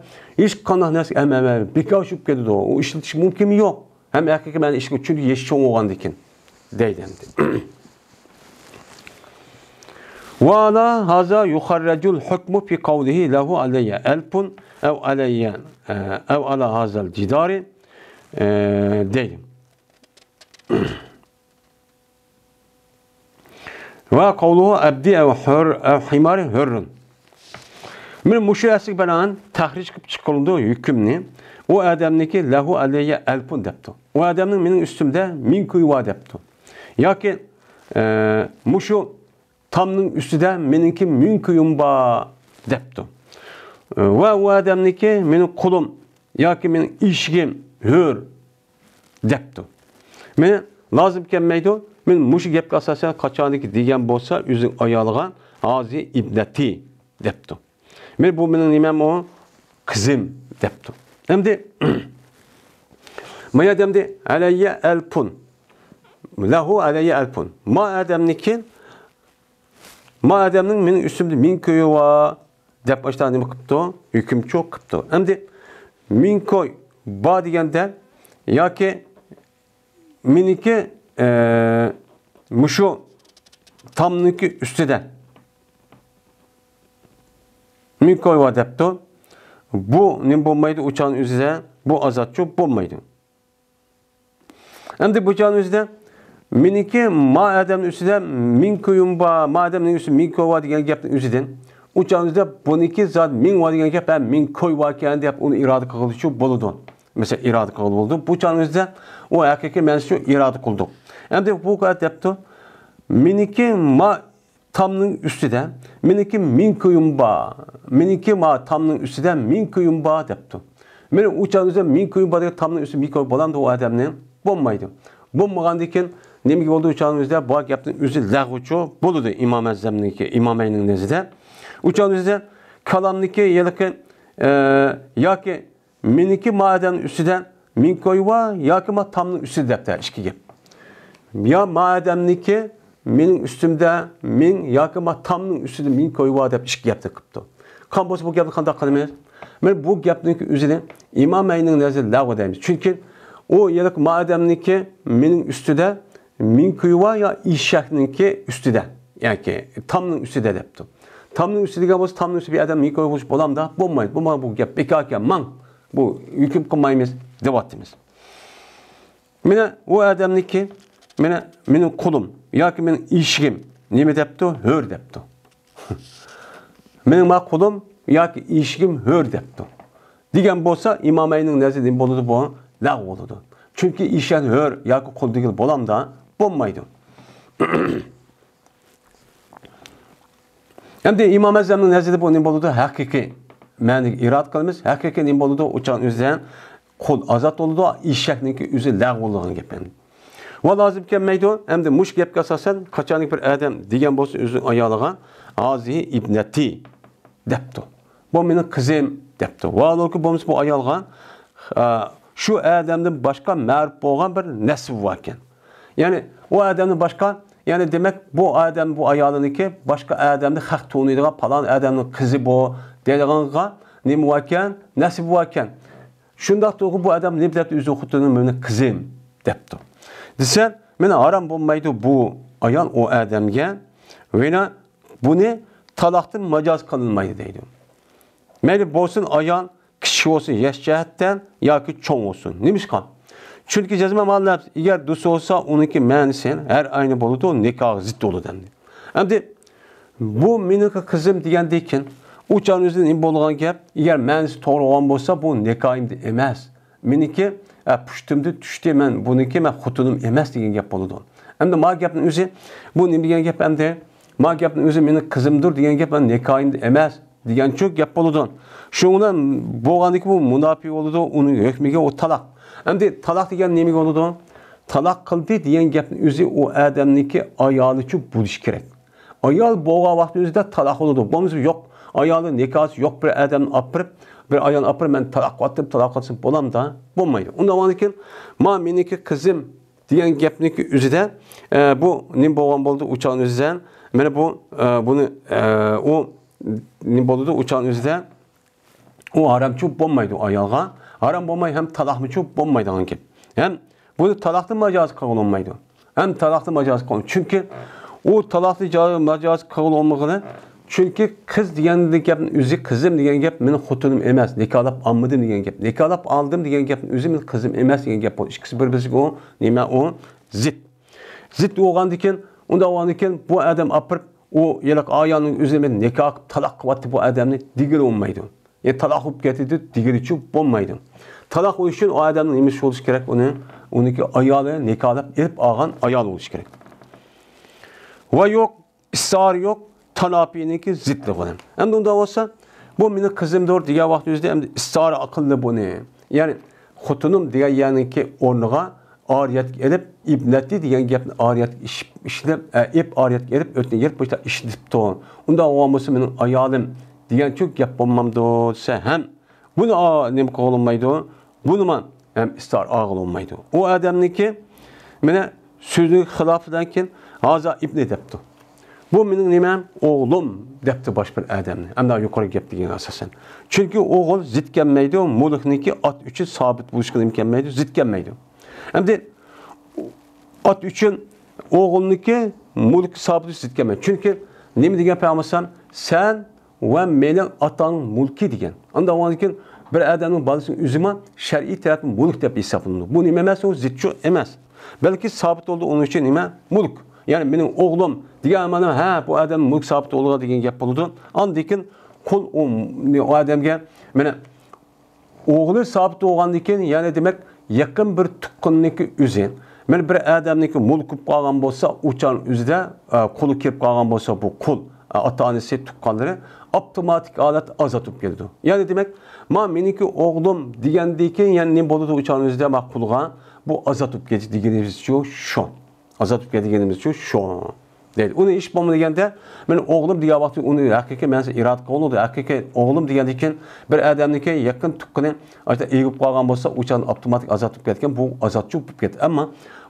ھېچقانداق نەرسە ھەم، ھەم، ھەم بىكار چۈشۈپ كېتىدۇ. ئۇ ئىشلىتىش مۇمكىنمۇ يوق. ھەم ھەقىقىي مەنىدە ئىشقا چۈشىدۇ، يېشى چوڭ بولغاندىن كېيىن دەيدۇ ئەمدى. وعلى هذا يخرج الحكم في قوله له علي ألف أو علي، ئە، أو على هذا الجدار، ئە، دەيدۇ. وقوله عبدي أو حر أو حماري حر. مانا مۇشۇ ئەسلىگە بىنائەن تەخرىج قىلىپ چىقىرىلىدۇ ھۆكۈمنى. ئۇ ئادەمنىڭكى له علي ألف دەپتۇ. ئۇ ئادەمنىڭ مېنىڭ ئۈستۈمدە مىڭ كويى بار دەپتۇ. ياكى، ئە، مۇشۇ تامنىڭ ئۈستىدە مېنىڭكى مىڭ كويۇم بار دەپتۇ. ۋە ئۇ ئادەمنىڭكى مېنىڭ قۇلۇم ياكى مېنىڭ ئېشىكىم ھۆر دەپتۇ. مانا لازىم كەلمەيدۇ. مانا مۇشۇ گەپكە ئاساسەن قاچانكى دېگەن بولسا ئۆزىنىڭ ئايالىغا ھازى ئىبنەتى دەپتۇ. مانا بۇ مېنىڭ نېمەم ئۇ؟ قىزىم دەپتۇ. ئەمدى ما ئادەمدە علي ألف. له علي ألف. ما ئادەمنىڭكى، ما ئادەمنىڭ مېنىڭ ئۈستۈمدە مىڭ كويى بار دەپ ئاشۇنداق نېمە قىپتۇ؟ ھۆكۈمچۇ قىپتۇ. ئەمدى مىڭ كوي بار دېگەندە ياكى مېنىڭكى، ئە، مۇشۇ تامنىڭكى ئۈستىدە مىڭ كوي بار دەپتۇ. بۇ نېمە بولمايدۇ؟ ئۇ چاغنىڭ ئۆزىدە بۇ ئازادچۇ بولمايدۇ. ئەمدى بۇ چاغنىڭ ئۆزىدە مېنىڭكى ما ئادەمنىڭ ئۈستىدە مىڭ كويۇم بار، ما ئادەمنىڭ ئۈستىدە مىڭ كوي بار دېگەن گەپنىڭ ئۆزىدىن، ئۇ چاغنىڭ ئۆزىدە بۇنىڭكى زادى مىڭ بار دېگەن گەپ، ھە، مىڭ كوي باركەن دەپ ئۇنى ئىرادە قىلغىلىچۇ بولىدۇ. مەسىلەن، ئىرادە قىلغىلى بولىدۇ. بۇ چاغنىڭ ئۆزىدە ئۇ ھەقىقىي مەنىسىچۇ ئىرادە قىلدۇق. ئەمدى بۇ قەدەر دەپتۇ. مېنىڭكى ما تامنىڭ ئۈستىدە، مېنىڭكى مىڭ كويۇم بار، مېنىڭكى ما تامنىڭ ئۈستىدە مىڭ كويۇم بار دەپتۇ. مېنىڭ ئۇ چاغنىڭ ئۆزىدە مىڭ كويۇم بار دېگەن تامنىڭ ئۈستىدە مىڭ كوي بولامدۇ ئۇ ئادەمنىڭ؟ بولمايدۇ. بولمىغاندىن كېيىن نېمىگە بولدى ئۇ چاغنىڭ ئۆزىدە؟ بۇ گەپنىڭ ئۆزى لەغۋچۇ بولىدۇ ئىمام ئەزەمنىڭكى، ئىمامەينىڭ نەزىرىدە. ئۇ چاغنىڭ ئۆزىدە كالامنىڭكى ھېلىقى، ئە، ياكى مېنىڭكى ما ئادەمنىڭ ئۈستىدە مىڭ كوي بار ياكى ما تامنىڭ ئۈستىدە دەپتە ئىككى گەپ. يا ما ئادەمنىڭكى مېنىڭ ئۈستۈمدە مىڭ ياكى ما تامنىڭ ئۈستىدە مىڭ كوي بار دەپ ئىككى گەپنى قىپتۇ. قان بولسا بۇ گەپنى قانداق قىلىمىز؟ مانا بۇ گەپنىڭكى ئۆزىنى ئىمامەينىڭ نەزىرىدە لەغۋ دەيمىز. چۈنكى ئۇ ھېلىقى ما ئادەمنىڭكى مېنىڭ ئۈستىدە مىڭ كويى بار يا ئېشەكنىڭكى ئۈستىدە، ياكى تامنىڭ ئۈستىدە دەپتۇ. تامنىڭ ئۈستى دېگەن بولسا، تامنىڭ ئۈستىدە بىر ئادەم مىڭ كويى بولسا بولامدا؟ بولمايدۇ. بولمىغان بۇ گەپ بىكاركەن، ماڭ. بۇ ھۆكۈم قىلمايمىز دەۋاتىمىز. مانا ئۇ ئادەمنىڭكى، مانا مېنىڭ قۇلۇم ياكى مېنىڭ ئېشىكىم نېمە دەپتۇ؟ ھۆر دەپتۇ. مېنىڭ ما قۇلۇم ياكى ئېشىكىم ھۆر دەپتۇ. دېگەن بولسا، ئىمامەينىڭ نەزىرىدە نېمە بولىدۇ بۇ؟ لەغۋ بولىدۇ. چۈنكى ئېشەك ھۆر ياكى قۇل دېگىلى بولامدا؟ بولمايدۇ. ئەمدى ئىمام ئەزەمنىڭ نەزىرىدە بۇ نېمە بولىدۇ؟ ھەقىقىي مەنىگە ئىرادە قىلىمىز. ھەقىقىي نېمە بولىدۇ؟ ئۇ چاغ ئۆزى قۇل ئازاد بولىدۇ، ئېشەكنىڭكى ئۆزى لەغۋ بولىدىغان گەپ ئەمدى. ۋە لازىم كەلمەيدۇ. ئەمدى مۇشۇ گەپكە ئاساسەن، قاچانكى بىر ئادەم دېگەن بولسا ئۆزىنىڭ ئايالىغا، ھازىھى ئىبنەتى دەپتۇ. بۇ مېنىڭ قىزىم دەپتۇ. ۋاھالۇكى بولمىسا بۇ ئايالغا، ئا، شۇ ئادەمدىن باشقا مەرۇپ بولغان بىر نەسىبى باركەن. يەنى ئۇ ئادەمدىن باشقا، يەنى دېمەك، بۇ ئادەم، بۇ ئايالىنىڭكى باشقا ئادەمنى خەق تونۇيدىغان، پالان ئادەمنىڭ قىزى بۇ دەيدىغانغا نېمە باركەن؟ نەسىبى باركەن. شۇنداق تۇرغۇ بۇ ئادەم نېمە دەپتۇ؟ ئۆزىنىڭ خوتۇنىنى مېنىڭ قىزىم دەپتۇ. دېسە، مېنى ھارام بولمايدۇ بۇ ئايال ئۇ ئادەمگە. ۋېنا بۇنى تالاقتىن ماجاز قىلىنمايدۇ دەيدۇ. مەيلى بولسۇن ئايال، كىچىك بولسۇن ياش جەھەتتىن ياكى چوڭ بولسۇن. نېمىشقا؟ چۈنكى جەزمەن مانا لەپز ئەگەر دۇس بولسا، ئۇنىڭكى مەنىسى ھەر ئاينى بولىدۇ، نىكاھقا زىت بولىدۇ ئەمدى. ئەمدى بۇ مېنىڭكى قىزىم دېگەندىن كېيىن، ئۇ چاغنىڭ ئۆزىدە نېمە بولىدىغان گەپ؟ ئەگەر مەنىسى توغرا بولغان بولسا، بۇ نىكاھىمدا ئەمەس. مېنىڭكى، ئە، پۇشتۇمدىن چۈشتى، مەن بۇنىڭكى، مەن خوتۇنۇم ئەمەس دېگەن گەپ بولىدۇ. ئەمدى ما گەپنىڭ ئۆزى، بۇ نېمە دېگەن گەپ ئەمدى؟ ما گەپنىڭ ئۆزى مېنىڭ قىزىمدۇر دېگەن گەپ، مەن نىكاھىمدا ئەمەس دېگەنچۇ گەپ بولىدۇ. شۇنىڭ بىلەن بولغاندىكىن بۇ مۇناپى بولىدۇ، ئۇنىڭ ھۆكمىگە ئۇ تالاق. ئەمدى تالاق دېگەن نېمە بولىدۇ؟ تالاق قىلدى دېگەن گەپنىڭ ئۆزى ئۇ ئادەمنىڭكى ئايالىچۇ بولۇشى كېرەك. ئايال بولغان ۋاقىتنىڭ ئۆزىدە تالاق بولىدۇ. بولمىسا يوق. ئايالى نىكاھسى يوق بىر ئادەمنى ئاپىرىپ، بىر ئايالنى ئاپىرىپ، مەن تالاق قىلىۋاتتىم، تالاق قىلسام بولامدا؟ بولمايدۇ. ئۇنداق بولغاندىكىن، ما مېنىڭكى قىزىم دېگەن گەپنىڭكى ئۆزىدە، ئە، بۇ نېمە بولغان بولدى ئۇ چاغنىڭ ئۆزىدە؟ مانا بۇ، ئە، بۇنى، ئە، ئۇ نېمە بولىدۇ ئۇ چاغنىڭ ئۆزىدە؟ ئۇ ھارامچۇ بولمايدۇ ئايالغا. ھارام بولماي ھەم تالاقمىچۇ بولمايدىغان گەپ. ھەم بۇنى تالاقتىن ماجاز قىلغىلى بولمايدۇ. ھەم تالاقتىن ماجاز قىلغىلى. چۈنكى ئۇ تالاقتىن جا-، ماجاز قىلغىلى بولمىغىنى، چۈنكى قىز دېگەن گەپنىڭ ئۆزى، قىزىم دېگەن گەپ مېنىڭ خوتۇنۇم ئەمەس، نىكاھلاپ ئالمىدىم دېگەن گەپ. نىكاھلاپ ئالدىم دېگەن گەپنىڭ ئۆزى مېنىڭ قىزىم ئەمەس دېگەن گەپ بولدى. ئىككىسى بىر-بىرسىگە ئۇ نېمە ئۇ؟ زىت. زىت بولغاندىكىن، ئۇنداق بولغاندىكىن بۇ ئادەم ئاپىرىپ، ئۇ ھېلىقى ئايالنىڭ ئۆزىنى مەن نىكاھ قىلىپ تالاق قىلىۋەتتى بۇ ئادەمنى دېگىلى بولمايدۇ. يەنى تالاق بولۇپ كېتىدۇ دېگىلىچۇ بولمايدۇ. تالاق بولۇش ئۈچۈن ئۇ ئادەمنىڭ نېمىسى بولۇشى كېرەك؟ ئۇنى، ئۇنىڭكى ئايالى، نىكاھلاپ ئېلىپ ئالغان ئايال بولۇشى كېرەك. ۋە يوق، ئىستىئارە يوق، تاناپىنىڭكى زىتلىقى بىلەن. ئەمدى ئۇنداق بولسا، بۇ مېنىڭ قىزىمدۇر دېگەن ۋاقىت ئۆزىدە ئەمدى ئىستىئارە قىلدى بۇنى. يەنى خوتۇنۇم دېگەن يەرنىڭكى ئورنىغا ئارىيەتكە ئېلىپ، ئىبنەتى دېگەن گەپنى ئارىيەتكە ئىش-، ئىشلەپ، ئە، ئېپ ئارىيەتكە ئېلىپ، ئۆتنە يېرىپ بۇ يەردە ئىشلىتىپتۇ. ئۇنداق بولغان بولسا مېنىڭ ئايالىم دېگەنچۇ گەپ بولمامدۇ دېسە ھەم بۇنى، ئا، نېمە قىلغىلى بولمايدۇ؟ بۇنىمۇ ھەم ئىستار ئالغىلى بولمايدۇ. ئۇ ئادەمنىڭكى مانا سۆزىنىڭ خىلاپىدىن كېيىن ھازا ئىبنى دەپتۇ. بۇ مېنىڭ نېمەم؟ ئوغلۇم دەپتۇ باشقا بىر ئادەمنى. ئەمدى يۇقىرى گەپ دېگەن ئاساسەن. چۈنكى ئوغۇل زىت كەلمەيدۇ، مۇلكنىڭكى ئات ئۈچۈن سابىت بولۇشقا نېمە كەلمەيدۇ؟ زىت كەلمەيدۇ. ئەمدى ئات ئۈچۈن ئوغۇلنىڭكى مۇلكى سابىت زىت كەلمەيدۇ. چۈنكى نېمە دېگەن پەيغەمبەر ئەلەيھىسسالام؟ سەن ۋە مېنىڭ ئاتاڭ مۇلكى دېگەن. ئانداق بولغاندىكىن بىر ئادەمنىڭ بالىسىنىڭ ئۆزىمۇ شەرئىي تەرەپتىن مۇلك دەپ ھېسابلىنىدۇ. بۇ نېمە ئەمەس؟ ئۇ زىتچۇ ئەمەس. بەلكى سابىت بولدى ئۇنىڭ ئۈچۈن نېمە؟ مۇلك. يەنى مېنىڭ ئوغلۇم دېگەن مانا، ھە، بۇ ئادەم مۇلك سابىت بولىدۇ دېگەن گەپ بولىدۇ. ئاندىن كېيىن قۇل ئۇ، ئۇ ئادەمگە مانا ئوغلى سابىت بولغاندىن كېيىن، يەنى دېمەك، يېقىن بىر تۇغقىننىڭكى ئۆزى، مانا بىر ئادەمنىڭكى مۇلكى بولۇپ قالغان بولسا، ئۇ چاغ ئۆزىدە، ئە، قۇلى كېلىپ قالغان بولسا، بۇ قۇل، ئە، ئاتا-ئانىسى، تۇغقانلىرى ئاپتوماتىك ھالەتتە ئازاد بولۇپ كېتىدۇ. يەنى دېمەك، ما مېنىڭكى ئوغلۇم دېگەندىن كېيىن، يەنى نېمە بولىدۇ ئۇ چاغ ئۆزىدە، ما قۇلغا بۇ ئازاد بولۇپ كېتىدۇ دېگىنىمىزچۇ شۇ. ئازاد بولۇپ كەتكىنىمىزچۇ شۇ دەيدۇ. ئۇنى ئىش بولما دېگەندە، مەن ئوغلۇم دېگەن ۋاقىتتا ئۇنى ھەقىقىي مەنىسى ئىرادە قىلغىلى بولىدۇ. ھەقىقىي ئوغلۇم دېگەندىكىن بىر ئادەمنىكى يېقىن تۇغقىنى ئاشۇنداق ئېگىپ قالغان بولسا، ئۇ چاغدا ئاپتوماتىك ئازاد بولۇپ كەتكەن، بۇ ئازادچۇ بولۇپ كەتتى. ئەمما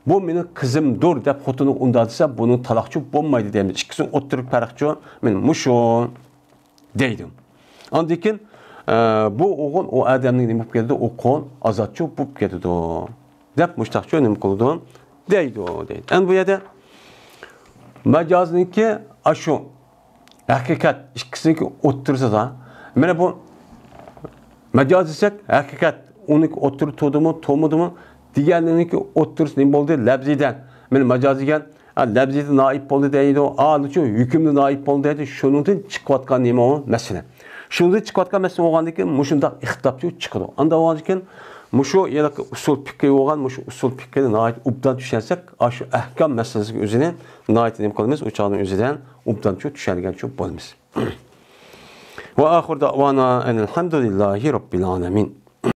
بۇ مېنىڭ قىزىمدۇر دەپ خوتۇنى ئۇنداق دېسە، بۇنىڭ تالاقچۇ بولمايدۇ دەيمىز. ئىككىسىنىڭ ئوتتۇرىدىكى پەرقچۇ مانا مۇشۇ. دەيدۇ. ئاندىن كېيىن، ئە، بۇ ئوغۇل ئۇ ئادەمنىڭ نېمە بولۇپ كېتىدۇ؟ ئۇ قۇل ئازادچۇ بولۇپ كېتىدۇ. دەپ مۇشتاقچۇ نېمە قىلىدۇ؟ دەيدۇ، دەيدۇ. ئەمدى بۇ يەردە مەجازنىڭكى ئاشۇ ھەقىقەت ئىككىسىنىڭكى ئوتتۇرىسىدا، مانا بۇ مەجاز دېسەك، ھەقىقەت ئۇنىڭكى ئوتتۇرا تۇردىمۇ، تۇرمىدىمۇ دېگەننىڭكى ئوتتۇرىسى نېمە بولدى؟ لەپزىدە. مانا مەجاز دېگەن ھە، لەپزىدە نائىپ بولدى دەيدۇ. ئالىچۇ ھۆكۈمدە نائىپ بولدى دەيدۇ. شۇنىڭدىن چىقىۋاتقان نېمە ئۇ؟ مەسىلە. شۇنىڭدىن چىقىۋاتقان مەسىلە بولغاندىن كېيىن مۇشۇنداق ئىختىلاپچۇ چىقىدۇ. ئانداق بولغاندىن كېيىن مۇشۇ ھېلىقى ئۇسۇل پىقھى بولغان، مۇشۇ ئۇسۇل پىقھىنى ناھايىتى ئوبدان چۈشەنسەك، ئاشۇ ئەھكام مەسىلىسىگە ئۆزىنى ناھايىتى نېمە قىلىمىز؟ ئۇ چاغنىڭ ئۆزىدە ئوبدانچۇ چۈشەنگەنچۇ بولىمىز. ۋە ئاخىر دەۋانا ئەنىل ھەمدۇلىللاھى رەببىل ئالەمىن.